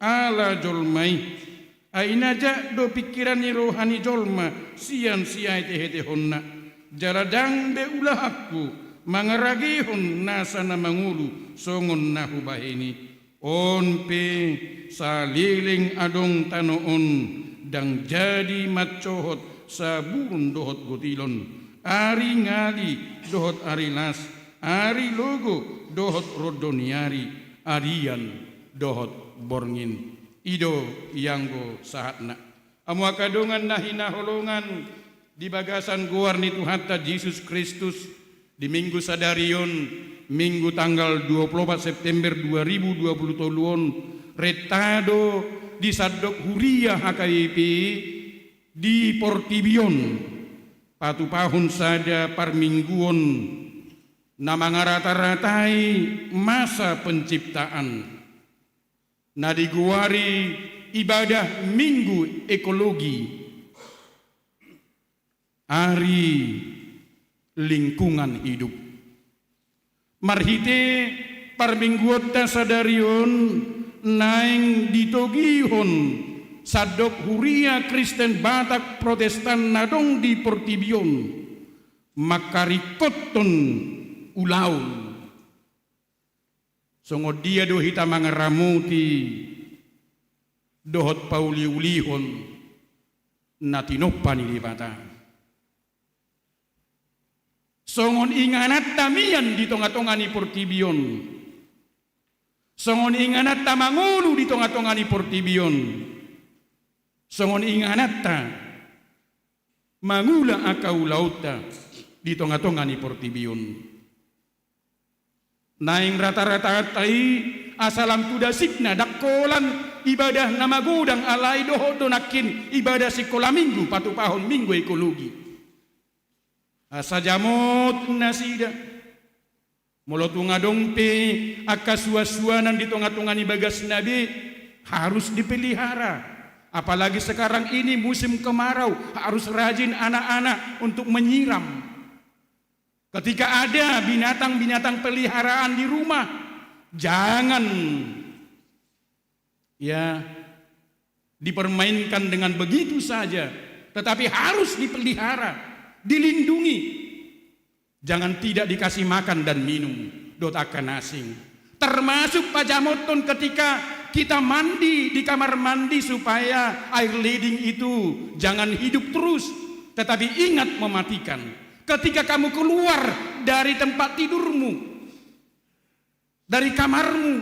ala jolma i. Ai na jak do pingkiran ni roha ni jolma sian siahetehetehonna. Jala ndang be ulahanku mangaragehon nasa na mangolu songon na hubahen i. On pe saleleng adong tano on, ndang jadi mansohot saburun dohot gotilon, ari ngali dohot ari las, ari logo dohot rondo ni ari, arian dohot borngin. I do ianggo sahatna. Hamu angka dongan na hinaholongan di bagasan goar ni Tuhanta Jesus Kristus, di Minggu sadari on, Minggu tanggal dua puluh opat September dua ribu dua puluh tolu on, renta do di sandok huria H K B P di portibi on patupahon sada parmingguon na mangarata-ratai masa penciptaan, na digoari ibadah Minggu Ekologi, ari lingkungan hidup. Marhite parmingguonta sadari on naeng ditogihon sandok huria Kristen Batak Protestan na adong di portibi on mangkaringkothon ulaon. Songon dia do hita mangaramoti dohot pauliulihon na tinompa ni Debata? Songon ingananta mian di tongatonga ni portibi on, songon ingananta mangolu di tongatonga ni portibi on, songon ingananta mangula angka ulaonta di tongatonga ni portibi on. Naeng ratarataanta i, asa lam tu dasipna, ndang holan ibadah na magodang, alai dohot do nangkin ibadah sikola minggu patupahon minggu ekologi. Asa jamot nasida. Molo tung adong pe angka suansuanan di tongatonga ni bagasna be, harus dipelihara. Apalagi sekarang ini musim kemarau, harus rajin anak-anak untuk menyiram. Ketika ada binatang-binatang peliharaan di rumah, jangan, ya, dipermainkan dengan begitu saja, tetapi harus dipelihara, dilindungi. Jangan tidak dikasih makan dan minum dohot angka na asing. Termasuk pajamothon ketika kita mandi di kamar mandi, supaya air leding itu jangan hidup terus, tetapi ingat mematikan. Ketika kamu keluar dari tempat tidurmu, dari kamarmu,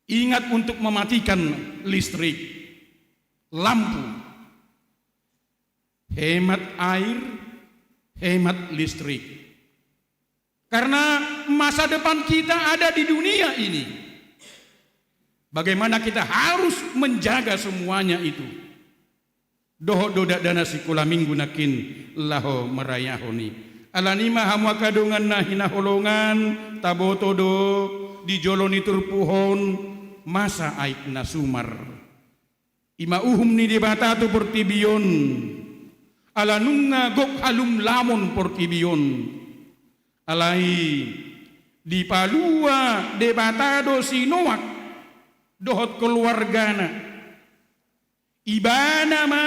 ingat untuk mematikan listrik, lampu. Hemat air, hemat listrik. Karena masa depan kita ada di dunia ini. Bagaimana kita harus menjaga semuanya itu. Dohot do dakdanak sikola minggu nangkin laho marayahon i. Alani i ma, hamu angka dongan na hinaholongan, taboto do di jolo ni turpuk on masa aek na sumar. I ma uhum ni Debata tu portibi on, ala nunga gok halumlamon portibi on. Alai dipalua Debata do si Noak dohot keluargana. Ibana ma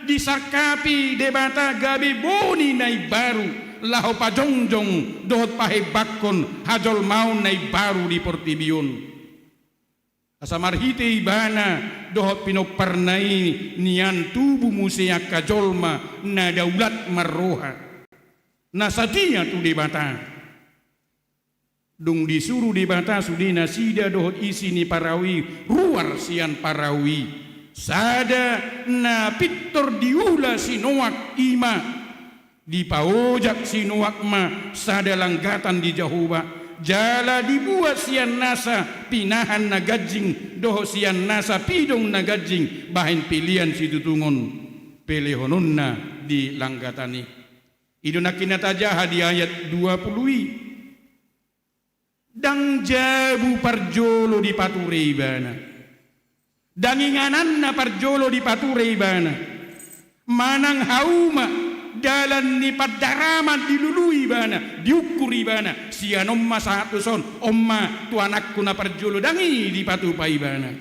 disangkapi Debata gabe boni na imbaru, laho pajongjong dohot pahebakkon hajolmaon na imbaru di portibi on. Asa marhite ibana dohot pinomparna i nian tubu muse angka jolma na daulat marroha, na satia tu Debata. Dung disuru Debata sude nasida dohot isi ni parau i ruar sian parau i, sada na pintor diula si Noak, i ma dipaojak si Noak ma sada langgatan di Jahowa, jala dibuat sian nasa pinahan na ganjing dohot sian nasa pidong na ganjing bahen pelean situtungon pelehononna di langgatan i. I do nangkin na tajaha di ayat dua pulu i. Ndang jabu parjolo dipature ibana. Ndang ingananna parjolo dipature ibana. Manang hauma dalan ni pandaraman dilului ibana, diukur ibana, sian on ma sahat tu son, on ma tu anakku na parjolo, ndang i dipatupa ibana.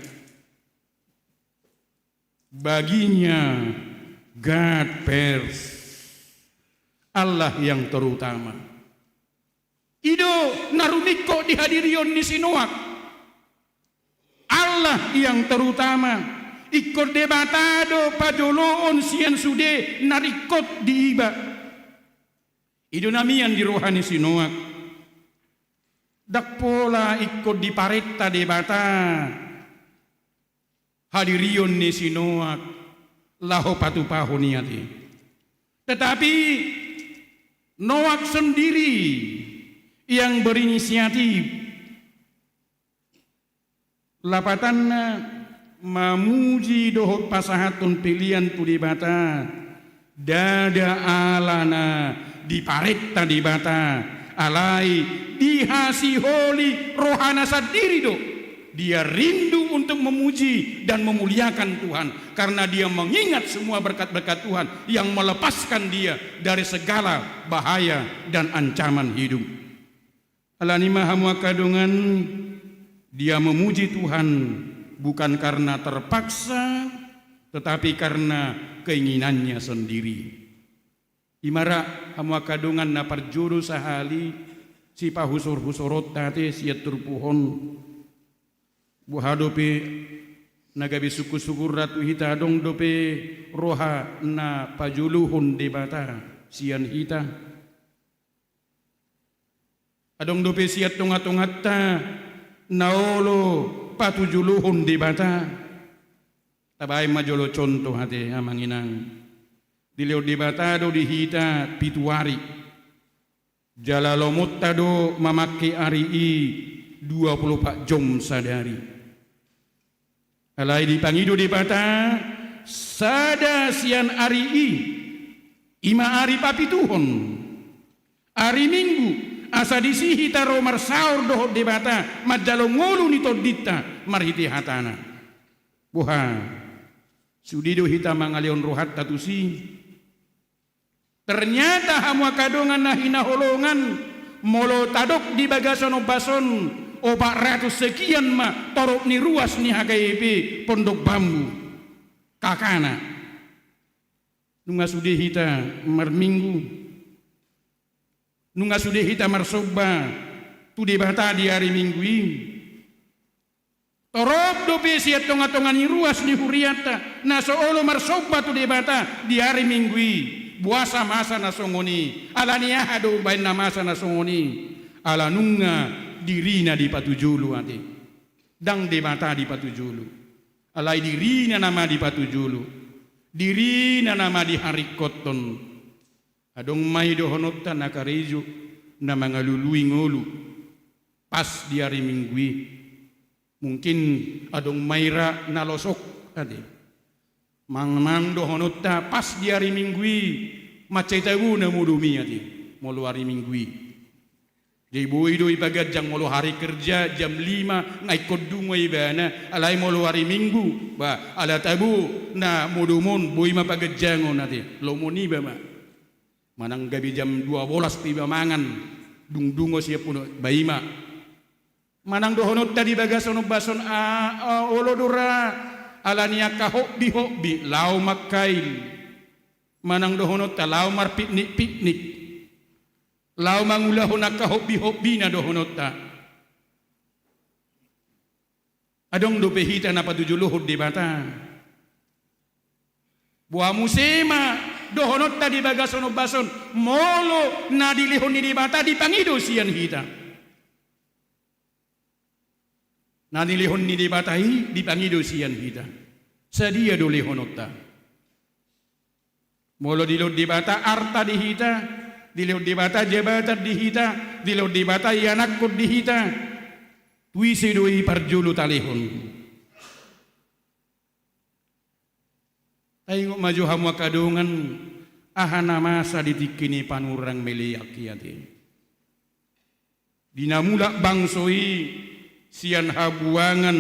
Baginya God first, Allah yang terutama. I do na rumingkot di hadirion ni si Noak. Allah yang terutama. Ingkon Debata do pajoloon sian sude na ringkot diiba. I do na mian di roha ni si Noak. Ndang pola ingkon diparenta Debata hadirion ni si Noak laho patupahon i ate. Tetapi Noak sendiri yang berinisiatif. Lapatanna mamuji dohot pasahathon pelean tu Debata. Ndada alana diparenta Debata, alai dihasiholi rohana sandiri do. Dia rindu untuk memuji dan memuliakan Tuhan karena dia mengingat semua berkat-berkat Tuhan yang melepaskan dia dari segala bahaya dan ancaman hidup. Alani i ma hamu angka dongan, dia memuji Tuhan bukan karena terpaksa, tetapi karena keinginannya sendiri. I ma ra hamu angka dongan na parjolo sahali sipahusorhusoronta ate sian turpuk on. Boha dope na gabe sungkunsungkun ra tu hita, adong dope roha na pajolohon Debata sian hita? Adong dope sian tongatonganta na olo patujolohon Debata? Tabaen ma jolo contoh ate amang inang. Dilehon Debata do di hita pitu ari. Jala lomonta do mamangke ari i dua pulu opat jom sadari. Alai dipangido Debata sada sian ari i, i ma ari papituhon, ari Minggu, asa disi hita ro marsaor dohot Debata manjalo ngolu ni tondinta marhite hatana. Boha, sude do hita mangalehon rohanta tusi? Ternyata hamu angka dongan na hinaholongan, molo tadok di bagasan ombas on, opat ratus sekian ma torop ni ruas ni H K B P Pondok Bambu. Kakana, nunga sude hita marminggu? Nunga sude hita marsomba tu Debata di ari Minggu i? Torop dope sian tongatonga ni ruas ni hurianta na so olo marsomba tu Debata di ari Minggu i. Boasa masa na songon i? Alani aha do umbahen na masa na songon i? Ala nunga dirina dipatujolo ate. Ndang Debata dipatujolo, alai dirina nama dipatujolo, dirina nama diharingkothon. Adong ma i dohononta na karejo na mangalului ngolu pas di ari Minggu i. Mungkin adong ma i ra na losok ate. Manang dohononta pas di ari Minggu i mansai tabo na modom i ate, molo ari Minggu i. Jadi boi do ipaganjang molo hari kerja jam lima nga ingkon dungo ibana, alai molo ari Minggu, ba, ala tabo na modom on boi ma paganjangon ate, lomo niba ma. Manang gabe jam dua bolas pe iba mangan, dung dungo siap uno, ba i ma. Manang dohononta di bagasan ombas on, a, a, olo do ra, alani angka hobbi-hobbi, laho mangkail. Manang dohononta laho marpiknik-piknik, laho mangulahon angka hobbi-hobbina dohononta. Adong dope hita na patujolohon Debata? Boha muse ma dohononta di bagasan ombas on, molo na dilehon ni Debata dipangido sian hita? Na dilehon ni Debata i dipangido sian hita. Sadia do lehononta? Molo dilehon Debata arta di hita, dilehon Debata jabatan di hita, dilehon Debata ianakhon di hita, tu ise do i parjolo talehon? Taingot ma jo hamu angka dongan, aha na masa di tingki ni panurirang meleak i ate. Di na mulak bangso i sian habuangan,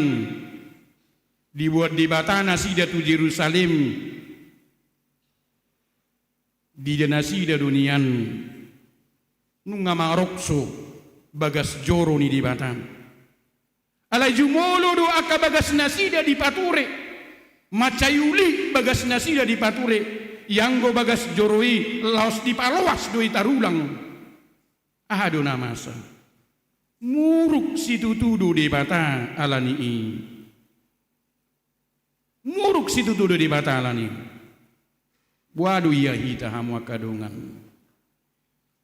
diboan Debata nasida tu Jerusalem, diida nasida do nian nunga marokso bagas joro ni Debata. Alai jumolo do angka bagas nasida dipature, mansai uli bagas nasida dipature, ianggo bagas joro i laos dipaloas do i tarulang. Aha do na masa? Muruk situtu do Debata alani i. Muruk situtu do Debata alani i. Boha do ia hita hamu angka dongan?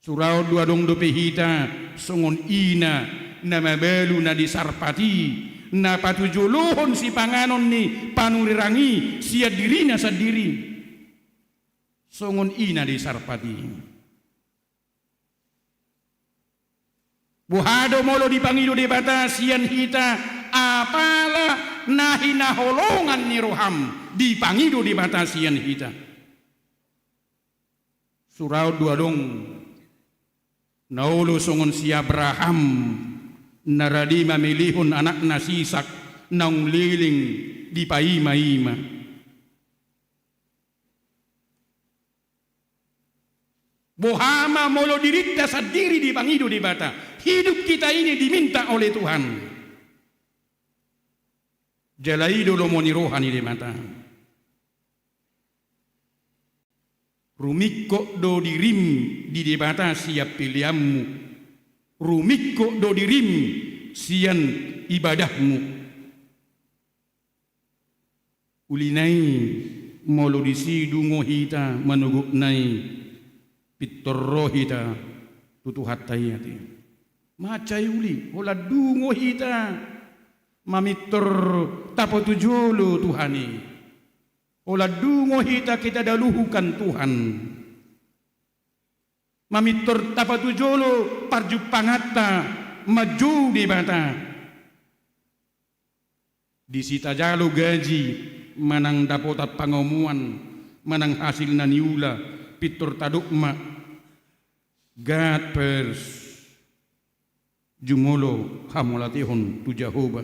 Suraon do adong dope hita songon ina na mabalu na di sarpat i, na patujolohon sipanganon ni panurirang i sian dirina sandiri. Songon ina di sarpat i. Boha do molo dipangido Debata sian hita, apala na hinaholongan ni roham dipangido Debata sian hita? Suraon do adong na olo songon si Abraham na rade mamelehon anakna si Isak naung leleng dipaimaima. Boha ma molo dirinta sandiri dipangido Debata? Hidup kita ini diminta oleh Tuhan. Jala i do lomo ni roha ni Debata. Rumingkot do dirim di Debata sian peleanmu. Rumingkot do dirim sian ibadahmu. Uli nai, molo disi dungo hita manogotna i, pintor ro hita tu Tuhanta i ate. Mansai uli, holan dungo hita mamintor tapatujolo Tuhan i. Holan dungo hita, kita daluhukan Tuhan. Mamintor tapatujolo parjumpanganta manjou Debata. Disi tajalo gaji, manang dapotan pangomoan, manang hasil na niula, pintor tadok ma, God first. Jumolo hamauliatehon tu Jahowa.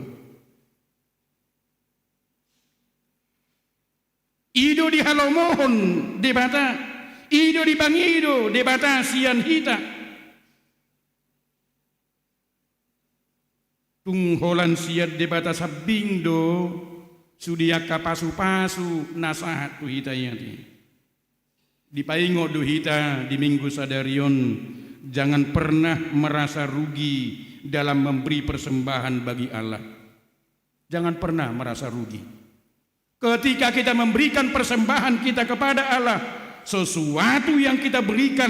I do dihalomohon Debata, i do dipangido Debata sian hita. Tung holan sian Debata sambing do sude angka pasupasu na sahat tu hita i ate. Dipaingot do hita di Minggu sadari on, jangan pernah merasa rugi dalam memberi persembahan bagi Allah. Jangan pernah merasa rugi. Ketika kita memberikan persembahan kita kepada Allah, sesuatu yang kita berikan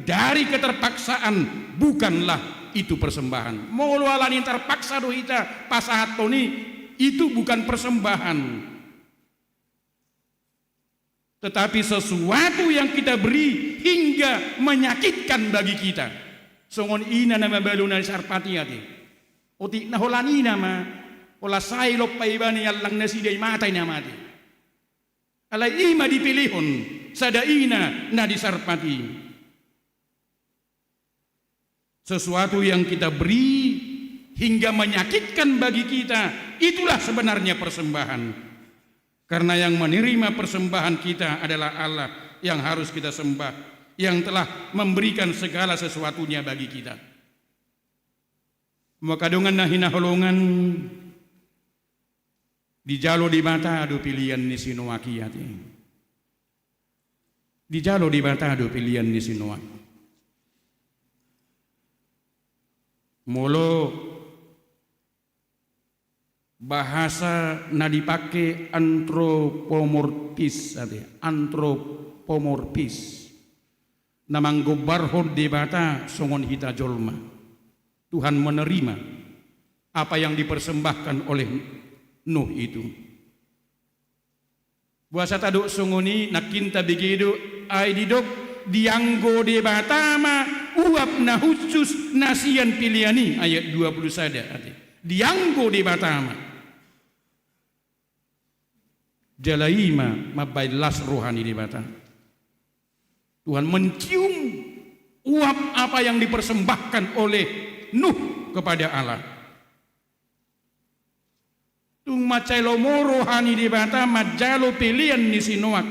dari keterpaksaan bukanlah itu persembahan. Molo alani terpaksa do hita pasahathon i, itu bukan persembahan. Tetapi sesuatu yang kita beri hingga menyakitkan bagi kita. Songon ina na mabalu na di Sarpat i ate. Otik na holan ina ma, holan sai lompa ibana i, allang nasida i mata i na mate. Alai i ma dipelehon sada ina na di Sarpat i. Sesuatu yang kita beri hingga menyakitkan bagi kita, itulah sebenarnya persembahan. Karena yang menerima persembahan kita adalah Allah yang harus kita sembah, yang telah memberikan segala sesuatunya bagi kita. Maka dongan na hinaholongan, dijalo Debata do pelean ni si Noak i ate. Dijalo Debata do pelean ni si Noak. Molo bahasa na dipake antropomorfis ate, antropomorfis. Na manggombarhon Debata songon hita jolma. Tuhan menerima apa yang dipersembahkan oleh Nuh itu. Boasa tadok songon i, nangkin tabege do, ai didok, dianggo Debata ma uap na hushus na sian pelean i, ayat dua puluh sada ate. Dianggo Debata ma. Jala i ma mambahen las roha ni Debata. Tuhan mencium uap apa yang dipersembahkan oleh Nuh kepada Allah. Tung mansai lomo roha ni Debata manjalo pelean ni si Noak.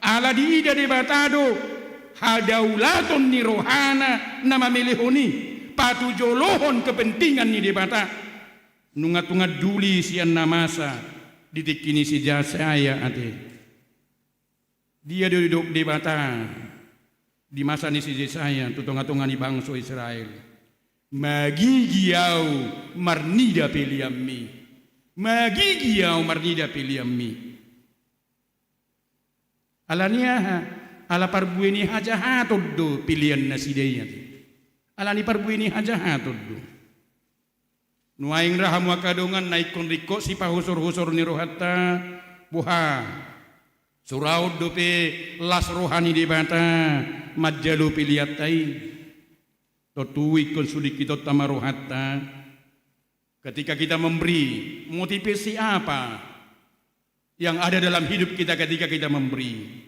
Ala diida Debata do hadaulaton ni rohana na mamelehon i, patujolohon kepentingan ni Debata. Nunga tung anduli sian na masa di tingki ni si Jesaya ate. Dia do didok Debata di masa ni si Jesaya tu tonga-tonga ni bangso Israel? Magigi ahu marnida peleanmi. Magigi ahu marnida peleanmi. Ala ni aha? Ala parbue ni hajahaton do pelean nasida i ate. Ala ni parbue ni hajahaton do. Nuaeng ra hamu angka dongan na ingkon ringkot sipahusor-husor ni rohanta, boha? Suraon dope las roha ni Debata manjalo peleanta i. Tontu ingkon sudingkitonta ma rohanta. Ketika kita memberi, motivasi apa yang ada dalam hidup kita ketika kita memberi?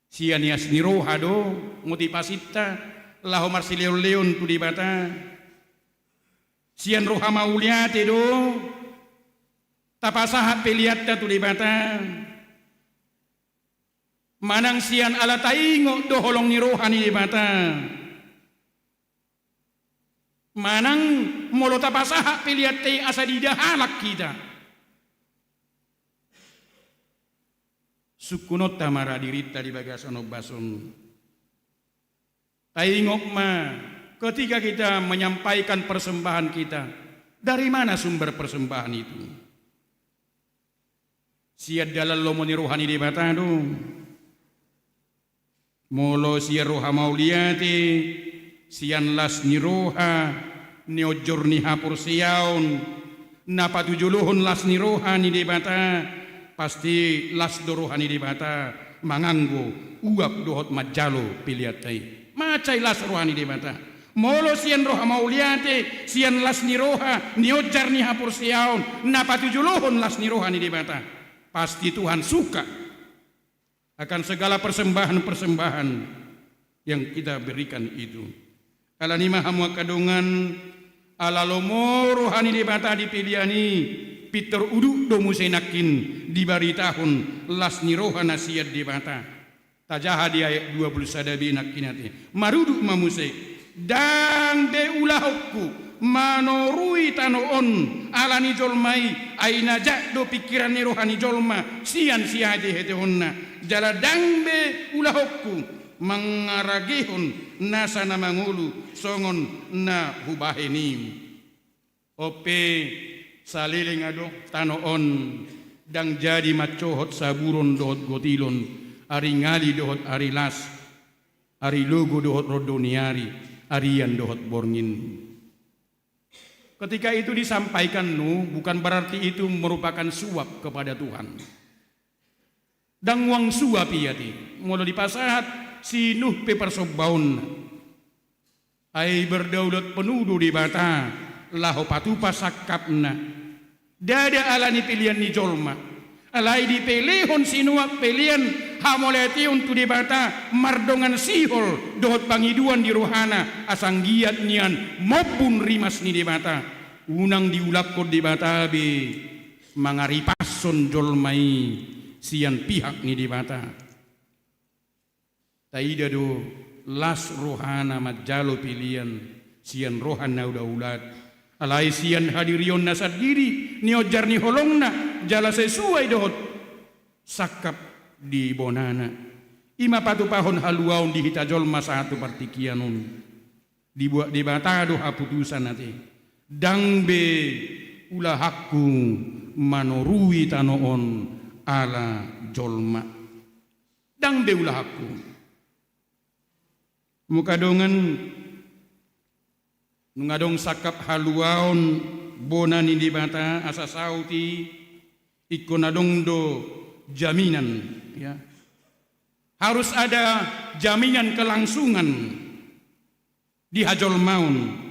Sian ias ni roha do motivasinta laho marsilehon-lehon tu Debata? Sian roha mauliate do? tapasahat peleanta tu Debata, manang sian ala taingot do holong ni roha ni Debata, manang molo tapasahat peleanta i asa diida halak hita. Sungkunonta ma ra dirinta di bagasan ombas on. Taingot ma, ketika kita menyampaikan persembahan kita, dari mana sumber persembahan itu? Sian dalan lomo ni roha ni Debata do. Molo sian roha mauliate, sian las ni roha, nionjor ni haporseaon, na patujolohon las ni roha ni Debata, pasti las do roha ni Debata manganggo uap dohot manjalo peleanta i. Mansai las roha ni Debata. Molo sian roha mauliate, sian las ni roha, nionjar ni haporseaon, na patujolohon las ni roha ni Debata, pasti Tuhan suka akan segala persembahan-persembahan yang kita berikan itu. Alani i ma hamu angka dongan, ala lomo roha ni Debata di pelean i, pintor udut do muse nangkin dibaritahon las ni roha na sian Debata. Tajaha di ayat dua puluh sada be nangkin ate. Marudut ma muse. Ndang be ulahonku manorui tano on ala ni jolma i, ai na jat do pingkiran ni roha ni jolma sian sihatehateonna. Jala ndang be ulahonku mangaragehon nasa na mangolu songon na hubahen i. On pe saleleng adong tano on, ndang jadi mansohot saburon dohot gotilon, ari ngali dohot ari las, ari logo dohot rondo ni ari, arian dohot borngin. Ketika itu disampaikan Nuh, bukan berarti itu merupakan suap kepada Tuhan. Ndang uang suap i ate, molo dipasahat si Nuh pe parsombaonna. Ai berdaulat penuh do Debata laho patupa sangkapna. Ndada ala ni pelean ni jolma. Alai dipelehon si Nuh pelean hamauliateon tu Debata mardongan sihol dohot pangidoan di rohana asa anggiat nian mombun rimas ni Debata. Unang diulakhon Debata be mangaripashon jolma i sian pihak ni Debata. Taida do las rohana manjalo pelean sian roha na daulat, alai sian hadirionna sandiri, nionjar ni holongna, jala sesuai dohot sangkap di bonana. I ma patupahon haluaon di hita jolma sahat tu partingkian on. Dibuat Debata do haputusan ate. Ndang be ulahanku manorui tano on ala jolma. Ndang be ulahanku. Molo angka dongan, nunga adong sangkap haluaon bona ni Debata asa saut i, ingkon adong do jaminan, ya. Harus ada jaminan kelangsungan di hajolmaon.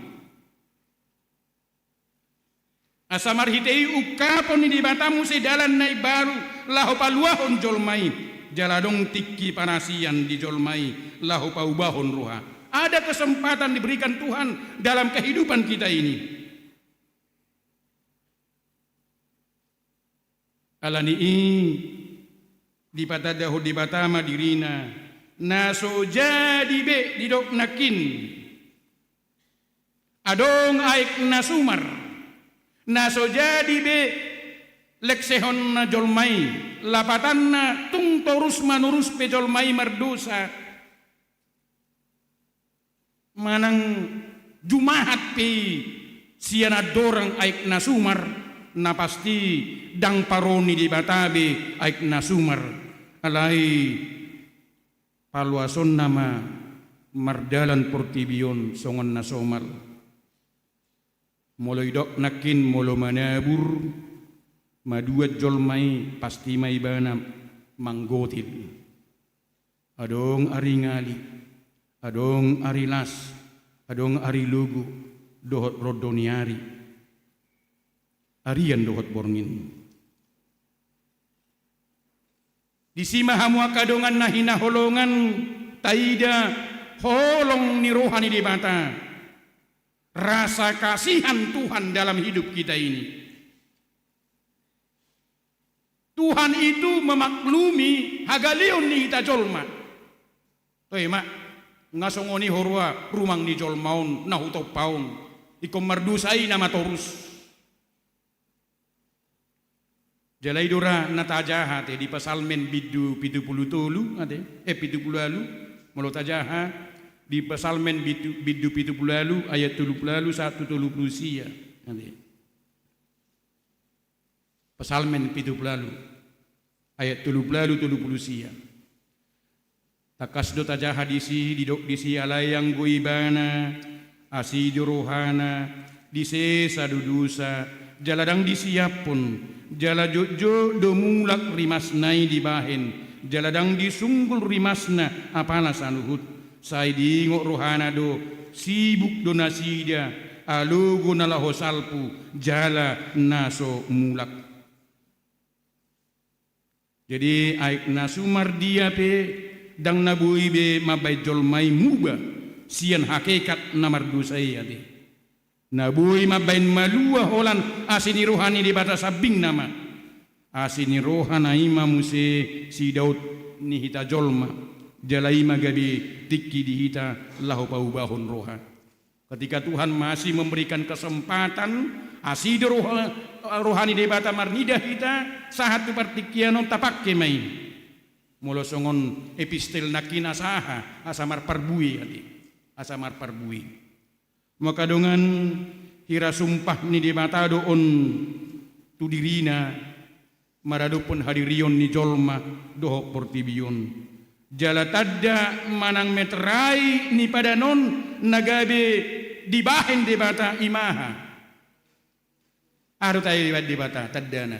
Asa marhite i ungkapon ni Debata muse dalan na imbaru laho paluahon jolma i, jala adong tingki panasian di jolma i laho paubahon roha. Ada kesempatan diberikan Tuhan dalam kehidupan kita ini. Alani i dipatandahon Debata ma dirina, na so jadi be didok nangkin. Adong aek na sumar, na so jadi be lengsehon jolma i, lapatanna tung torus manurus pe jolma i mardosa. Manang jumahat pe i sian andorang aek na sumar, na pasti ndang paro ni Debata be aek na sumar. Alai paluasonna ma mardalan portibi on songon na somal. Molo idok nangkin molo manabur, maduan jolma i pasti ma ibana manggotil. Adong ari ngali, adong ari las, adong ari logo, dohot rondo ni ari. Arian dohot borngin. Disi ma hamu angka dongan na hinaholongan, taida holong ni roha ni Debata. Rasa kasihan Tuhan dalam hidup kita ini. Tuhan itu memaklumi hagaleon ni hita jolma. Toe ma, nga songon i ho roha rumang ni jolma on na hutompa on. Ingkon mardosa i nama torus. Jala i do ra na tajaha ate di Psalmen bindu pitu pulu tolu ate, eh, pitu pulu ualu, molo tajaha di Psalmen bindu, bindu pitu pulu ualu ayat tolu pulu ualu sahat tu tolu pulu sia ate. Psalmen pitu pulu ualu ayat tolu pulu ualu, tolu pulu sia. Tangkas do tajaha disi, didok disi: Alai anggo Ibana asi do rohana, disesa do dosa, jala ndang disiaphon, jala jotjot do mulak rimasna i dibahen, jala ndang disunggul rimasna apala saluhut. Sai diingot rohana do, sibuk do nasida, alogo na laho salpu, jala na so mulak. Jadi aek na sumardia pe ndang na boi be mambaen jolma i muba sian hakikat na mardosa i ate. Na boi mambaen malua holan asi ni roha ni Debata sambing nama. Asi ni rohana i ma muse sidaotan ni hita jolma. Jala i ma gabe tingki di hita laho paubahon roha. Ketika Tuhan masih memberikan kesempatan, asi do roha, roha ni Debata marnida hita, sahat tu partingkian on tapangke ma i. Molo songon epistel nangkin asa aha, asa marparbue ate, asa marparbue. Maka dongan, hira sumpah ni Debata do on tu dirina, maradophon hadirion ni jolma dohot portibi on. Jala tanda manang metrai ni padan on na gabe dibahen Debata i ma aha? Aha do tahe dibahen Debata tandana?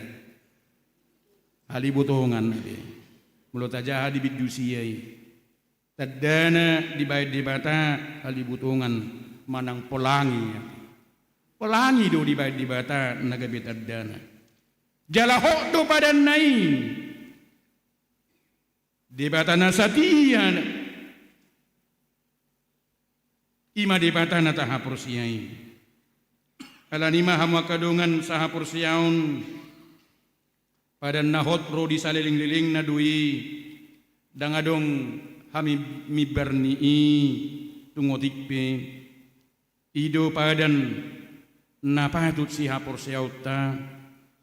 Halibotongan ate. Molo tajaha di bindu sia i. Tandana dibahen Debata halibotongan manang polangi. Polangi do dibahen Debata na gabe tandana. Jala hot do padanna i. Debata na satia. I ma Debata na tahaporseai. Alani i ma hamu angka dongan sahaporseaon, padan na hot ro di saleleng-lelengna do i, ndang adong hami mimbar ni i tung otik pe. I do padan na patut sihaporseaonta,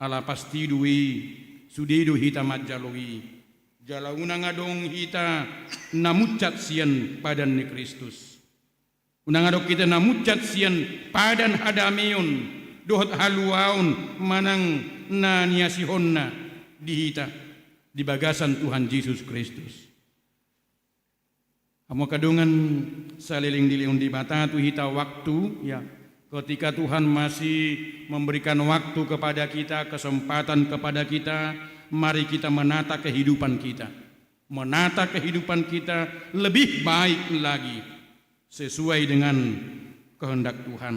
ala pasti do i, sude do hita manjalo i. Jala unang adong hita na munsat sian padan ni Kristus. Unang adong hita na munsat sian padan hadameon dohot haluaon manang na niasihonna di hita di bagasan Tuhan Jesus Kristus. Hamu angka dongan, saleleng dilehon Debata tu hita waktu, ya. Ketika Tuhan masih memberikan waktu kepada kita, kesempatan kepada kita, mari kita menata kehidupan kita. Menata kehidupan kita lebih baik lagi sesuai dengan kehendak Tuhan.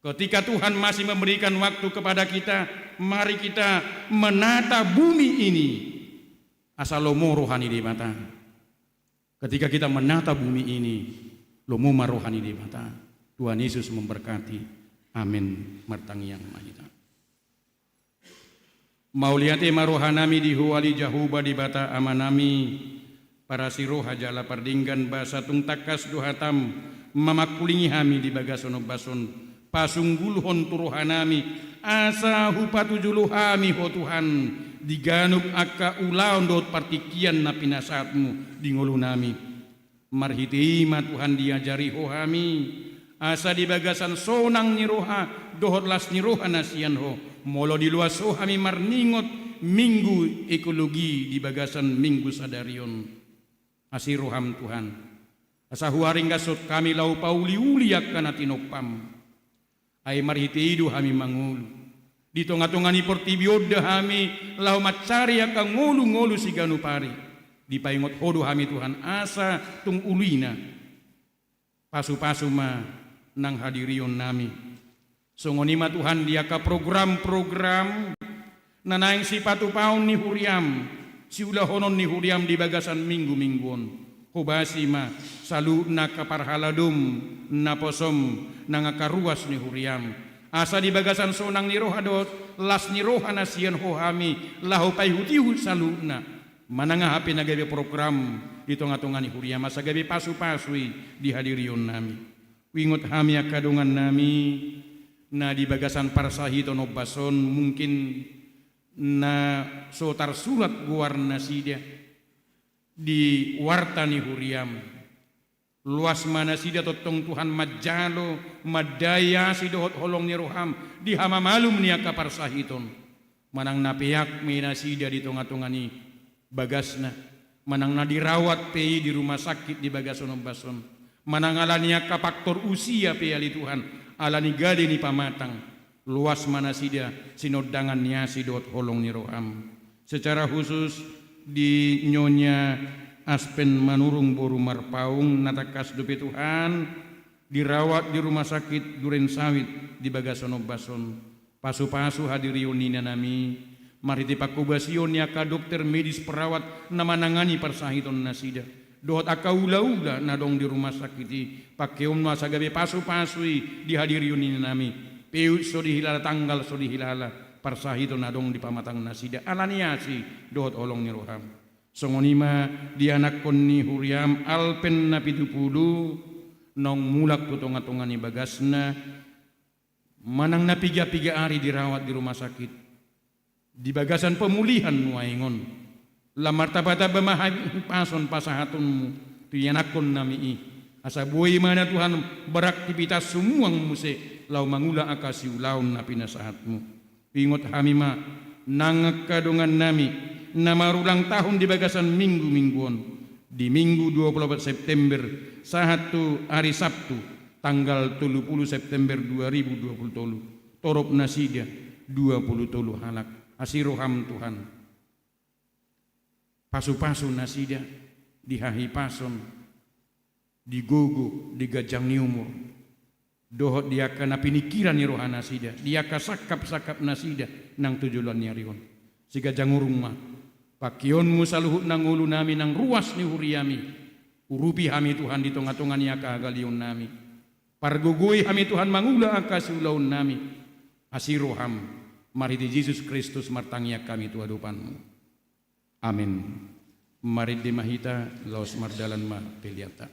Ketika Tuhan masih memberikan waktu kepada kita, mari kita menata bumi ini asa lomo roha ni Debata. Ketika kita menata bumi ini, lomo ma roha ni Debata. Tuhan Yesus memberkati. Amin. Martangiang ma hita. Mauliate ma rohanami di Ho ale Jahowa Debata Amanami, parasi roha jala pardenggan basa tung tangkas do hataM mamangkulingi hami di bagasan ombas on. Pasunggulhon tu rohanami, asa hupatujolo hami Ho Tuhan, di ganup angka ulaon dohot partingkian na pinasahatMu di ngolunami. Marhite i ma Tuhan diajari Ho hami, asa di bagasan sonang ni roha dohot las ni roha na sian Ho, molo diloas Ho hami marningot Minggu Ekologi di bagasan Minggu sadari on. Asi rohaM Tuhan, asa huaringgashon hami laho pauli-uli angka na tinompaM. Ai marhite i do hami mangolu. Di tonga-tonga ni portibi on do hami laho mansari angka ngolu-ngolu siganup ari. Dipaingot Ho do hami Tuhan asa tung ulina. Pasu-pasu ma nang hadirionnami. Songon i ma Tuhan di angka program-program na naeng sipatupaon ni huriaM, siulahonon ni huriaM di bagasan minggu-minggu on. Hobasi ma saluhutna angka parhaladoM, naposoM, nang angka ruas ni huriaM. Asa di bagasan sonang ni roha dohot las ni roha na sian Ho hami laho paihutihut saluhutna, manang aha pe na gabe program di tongatonga ni huriaM, asa gabe pasupasu i di hadirionnami. Huingot hami angka dongannami na di bagasan parsahiton ombas on, mungkin na so tarsurat goarnasida di warta ni huriaM. Loas ma nasida tongtong Tuhan manjalo, mandai asi dohot holong ni rohaM di hamamalum ni angka parsahiton. Manang na peak ma nasida di tongatonga ni bagasna, manang na dirawat pe i di rumah sakit di bagasan ombas on, manang ala ni angka faktor usia pe ale Tuhan, ala ni gale ni pamatang, loas ma nasida sinondangan ni asi dohot holong ni rohaM. Secara khusus di Nyonya Aspen Manurung boru Marpaung, na tangkas dope Tuhan dirawat di rumah sakit Duren Sawit di bagasan ombas on. Pasupasu hadirion ni inanami, marhite pangkobasion ni angka dokter, medis, perawat na manangani parsahitonnasida, dohot angka ulaula na adong di rumah sakit i, pangkeonMu asa gabe pasupasu i di hadirion ni inanami. Peuk so dihilala, tanggal so dihilala, parsahiton adong di pamatangnasida ala ni asi dohot holong ni rohaM. Songon i ma di anakkon ni huriaM Alpen na pitu pulu, naung mulak tu tongatonga ni bagasna, manang na pigapiga ari dirawat di rumah sakit, di bagasan pemulihan nuaeng on. Lam martambatamba ma hahipason pasahatonMu tu ianakkonnami i, asa boi ma na Tuhan beraktivitas sumuang muse laho mangula angka siulaon na pinasahatMu. Ingot hami ma nang angka dongannami na marulang tahun di bagasan minggu-minggu on, di Minggu dua pulu opat September sahat tu ari Sabtu tanggal tolu pulu September dua ribu dua pulu tolu. Torop nasida dua pulu tolu halak. Asi rohaM Tuhan, pasupasu nasida di hahipason, di gogo, di ganjang ni umur, dohot di angka na piningkiran ni rohanasida, di angka sangkapsangkapnasida nang tu joloan ni ari on. Siganjang urung ma pangkeonMu saluhut na ngolunami nang ruas ni huriaMi. Urupi hami Tuhan di tongatonga ni angka hagaleonnami. Pargogoi hami Tuhan mangula angka siulaonnami. Asi rohaM, marhite Jesus Kristus martangiang hami tu adopanMu. Amen. Marende ma hita, laos mardalan ma peleanta.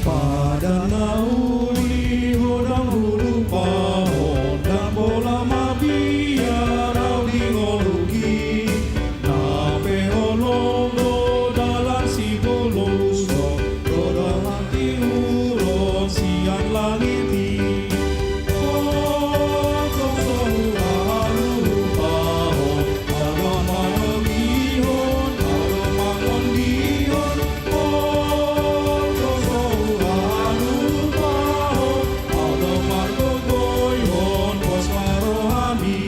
Padan na uli ho, ndang hulupahon, ndang pola mabiar ahu di ngolungki. Na pe holong do dalan sipuluson, do dalan tiuron sian langit i. Tongtong so huhalupahon, adong manogihon, adong mangondihon. Tongtong so huhalupahon, adong margogoihon, pos ma rohami.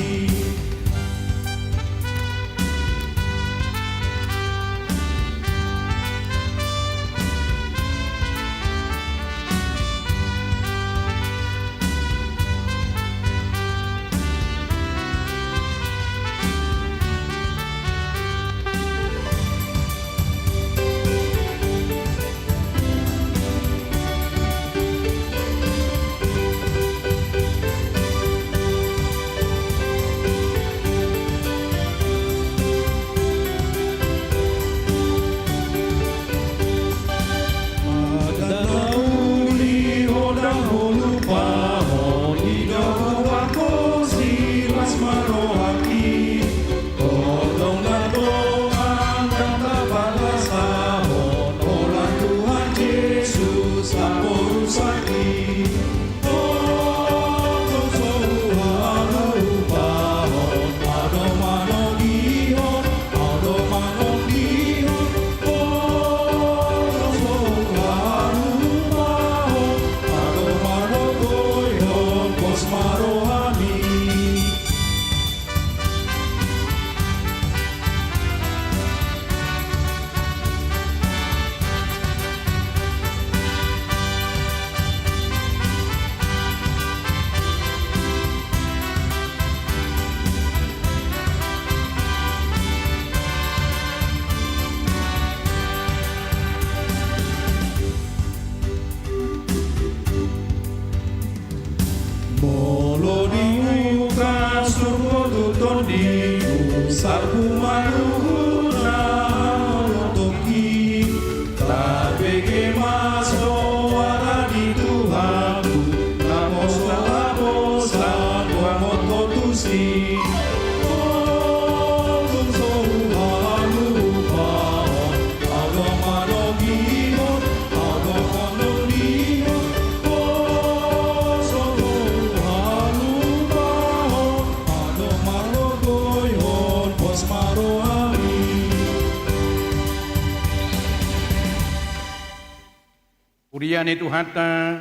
Padan na uli ho, ndang hulupahon, didok ho, las ma rohangki. Tongtong tadongan ndang tapalasahon, holan Tuhan Jesus na porusaki. Tongtong so huhalupahon, adong manogihon, adong mangondihon. Tongtong so huhalupahon, adong manogoi Tondiku, salpu ma luhutna hangoluan tongki. Tarbege ma soara ni Tuhanku, naposo-naposo huamotko tusi. Tung so huhalupahon, adong ma logihon, adong ma logihon. Tung so huhalupahon, adong ma logihon, pos ma rohami. Huria ni Tuhanta,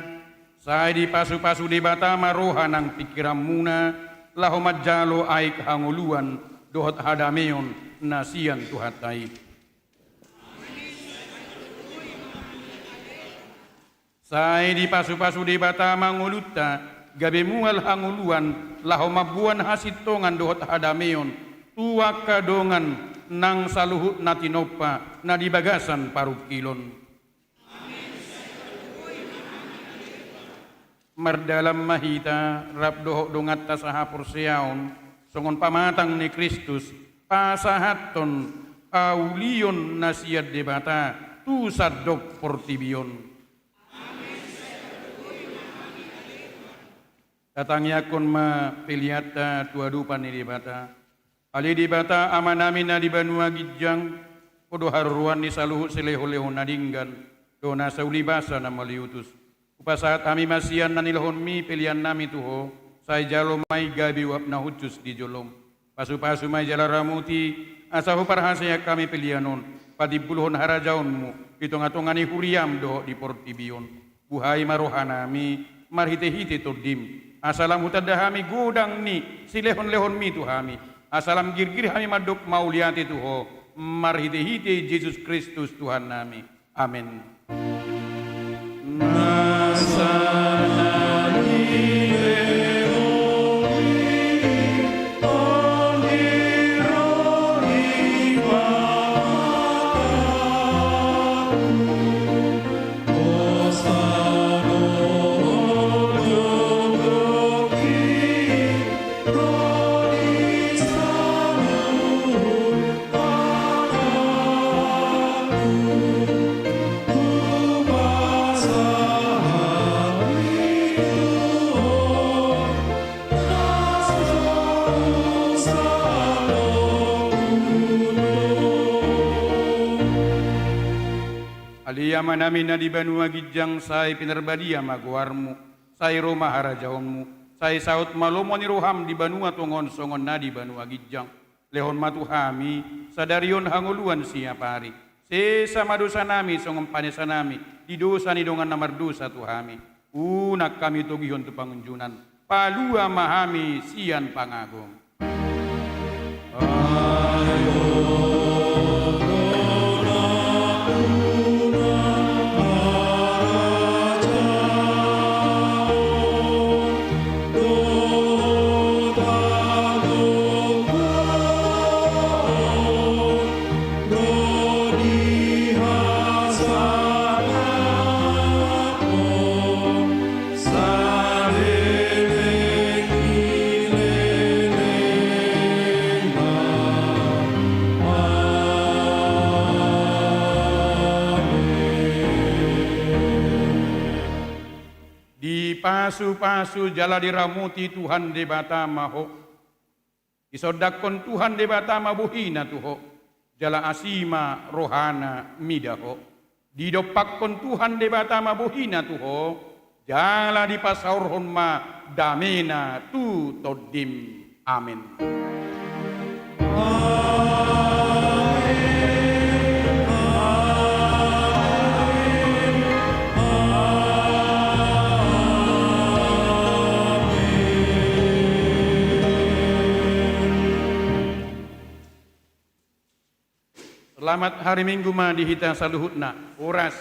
sai dipasu-pasu Debata ma roha nang pingkiranmuna, laho manjalo aek hangoluan dohot hadameon na sian Tuhanta i. Sai dipasu-pasu Debata ma ngolunta, gabe mual hangoluan, laho mamboan hasintongan dohot hadameon tu angka dongan nang saluhut na tinompa na di bagasan parungkilon. Mardalan ma hita rap dohot donganta sahaporseaon, songon pamatang ni Kristus, pasahathon haulion na sian Debata tu sandok portibi on. Tatangiangkon ma peleanta tu adopan ni Debata. Ale Debata, Amanami na di banua ginjang, Ho do haroroan ni saluhut silehon-lehon na denggan, dohot nasa ulibasa na mauliutus. Hupasahat hami ma sian na nilehonMi peleannami tu Ho, sai jalo ma i gabe uap na hushus di jolom. Pasu-pasu ma i jala ramoti, asa huparhaseang hami pelean on, patimbulhon harajaonMu di tonga-tonga ni huriaM dohot di portibi on. Buhai ma rohanami marhite-hite TondiM, asa lam hutanda hami godang ni silehon-lehonMi tu hami, asa lam girgir hami mandok mauliate tu Ho, marhite-hite Jesus Kristus Tuhannami. Amen. Ale Amanami na di banua ginjang, sai pinarbadia ma goarMu, sai ro ma harajaonMu, sai saut ma lomo ni rohaM di banua tonga on songon na di banua ginjang. Lehon ma tu hami sadari on hangoluan siapari. Sesa ma dosanami songon panesanami di dosa ni dongan na mardosa tu hami. Unang hami togihon tu pangunjunan. Palua ma hami sian pangago. Dipasu-pasu jala diramoti Tuhan Debata ma ho. Disondangkon Tuhan Debata ma bohina tu ho, jala asi ma rohana mida ho. Didompakkon Tuhan Debata ma bohina tu ho, jala dipasaorhon ma damena tu tondim. Amen. Selamat hari Minggu ma di hita saluhutna. Horas.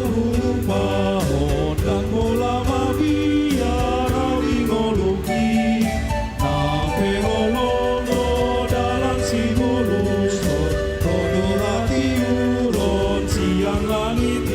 Rupa hondang bola mabiar au di ngolungki. Nang pe holong do dalan sibolushon, ro do hatiuron sian langit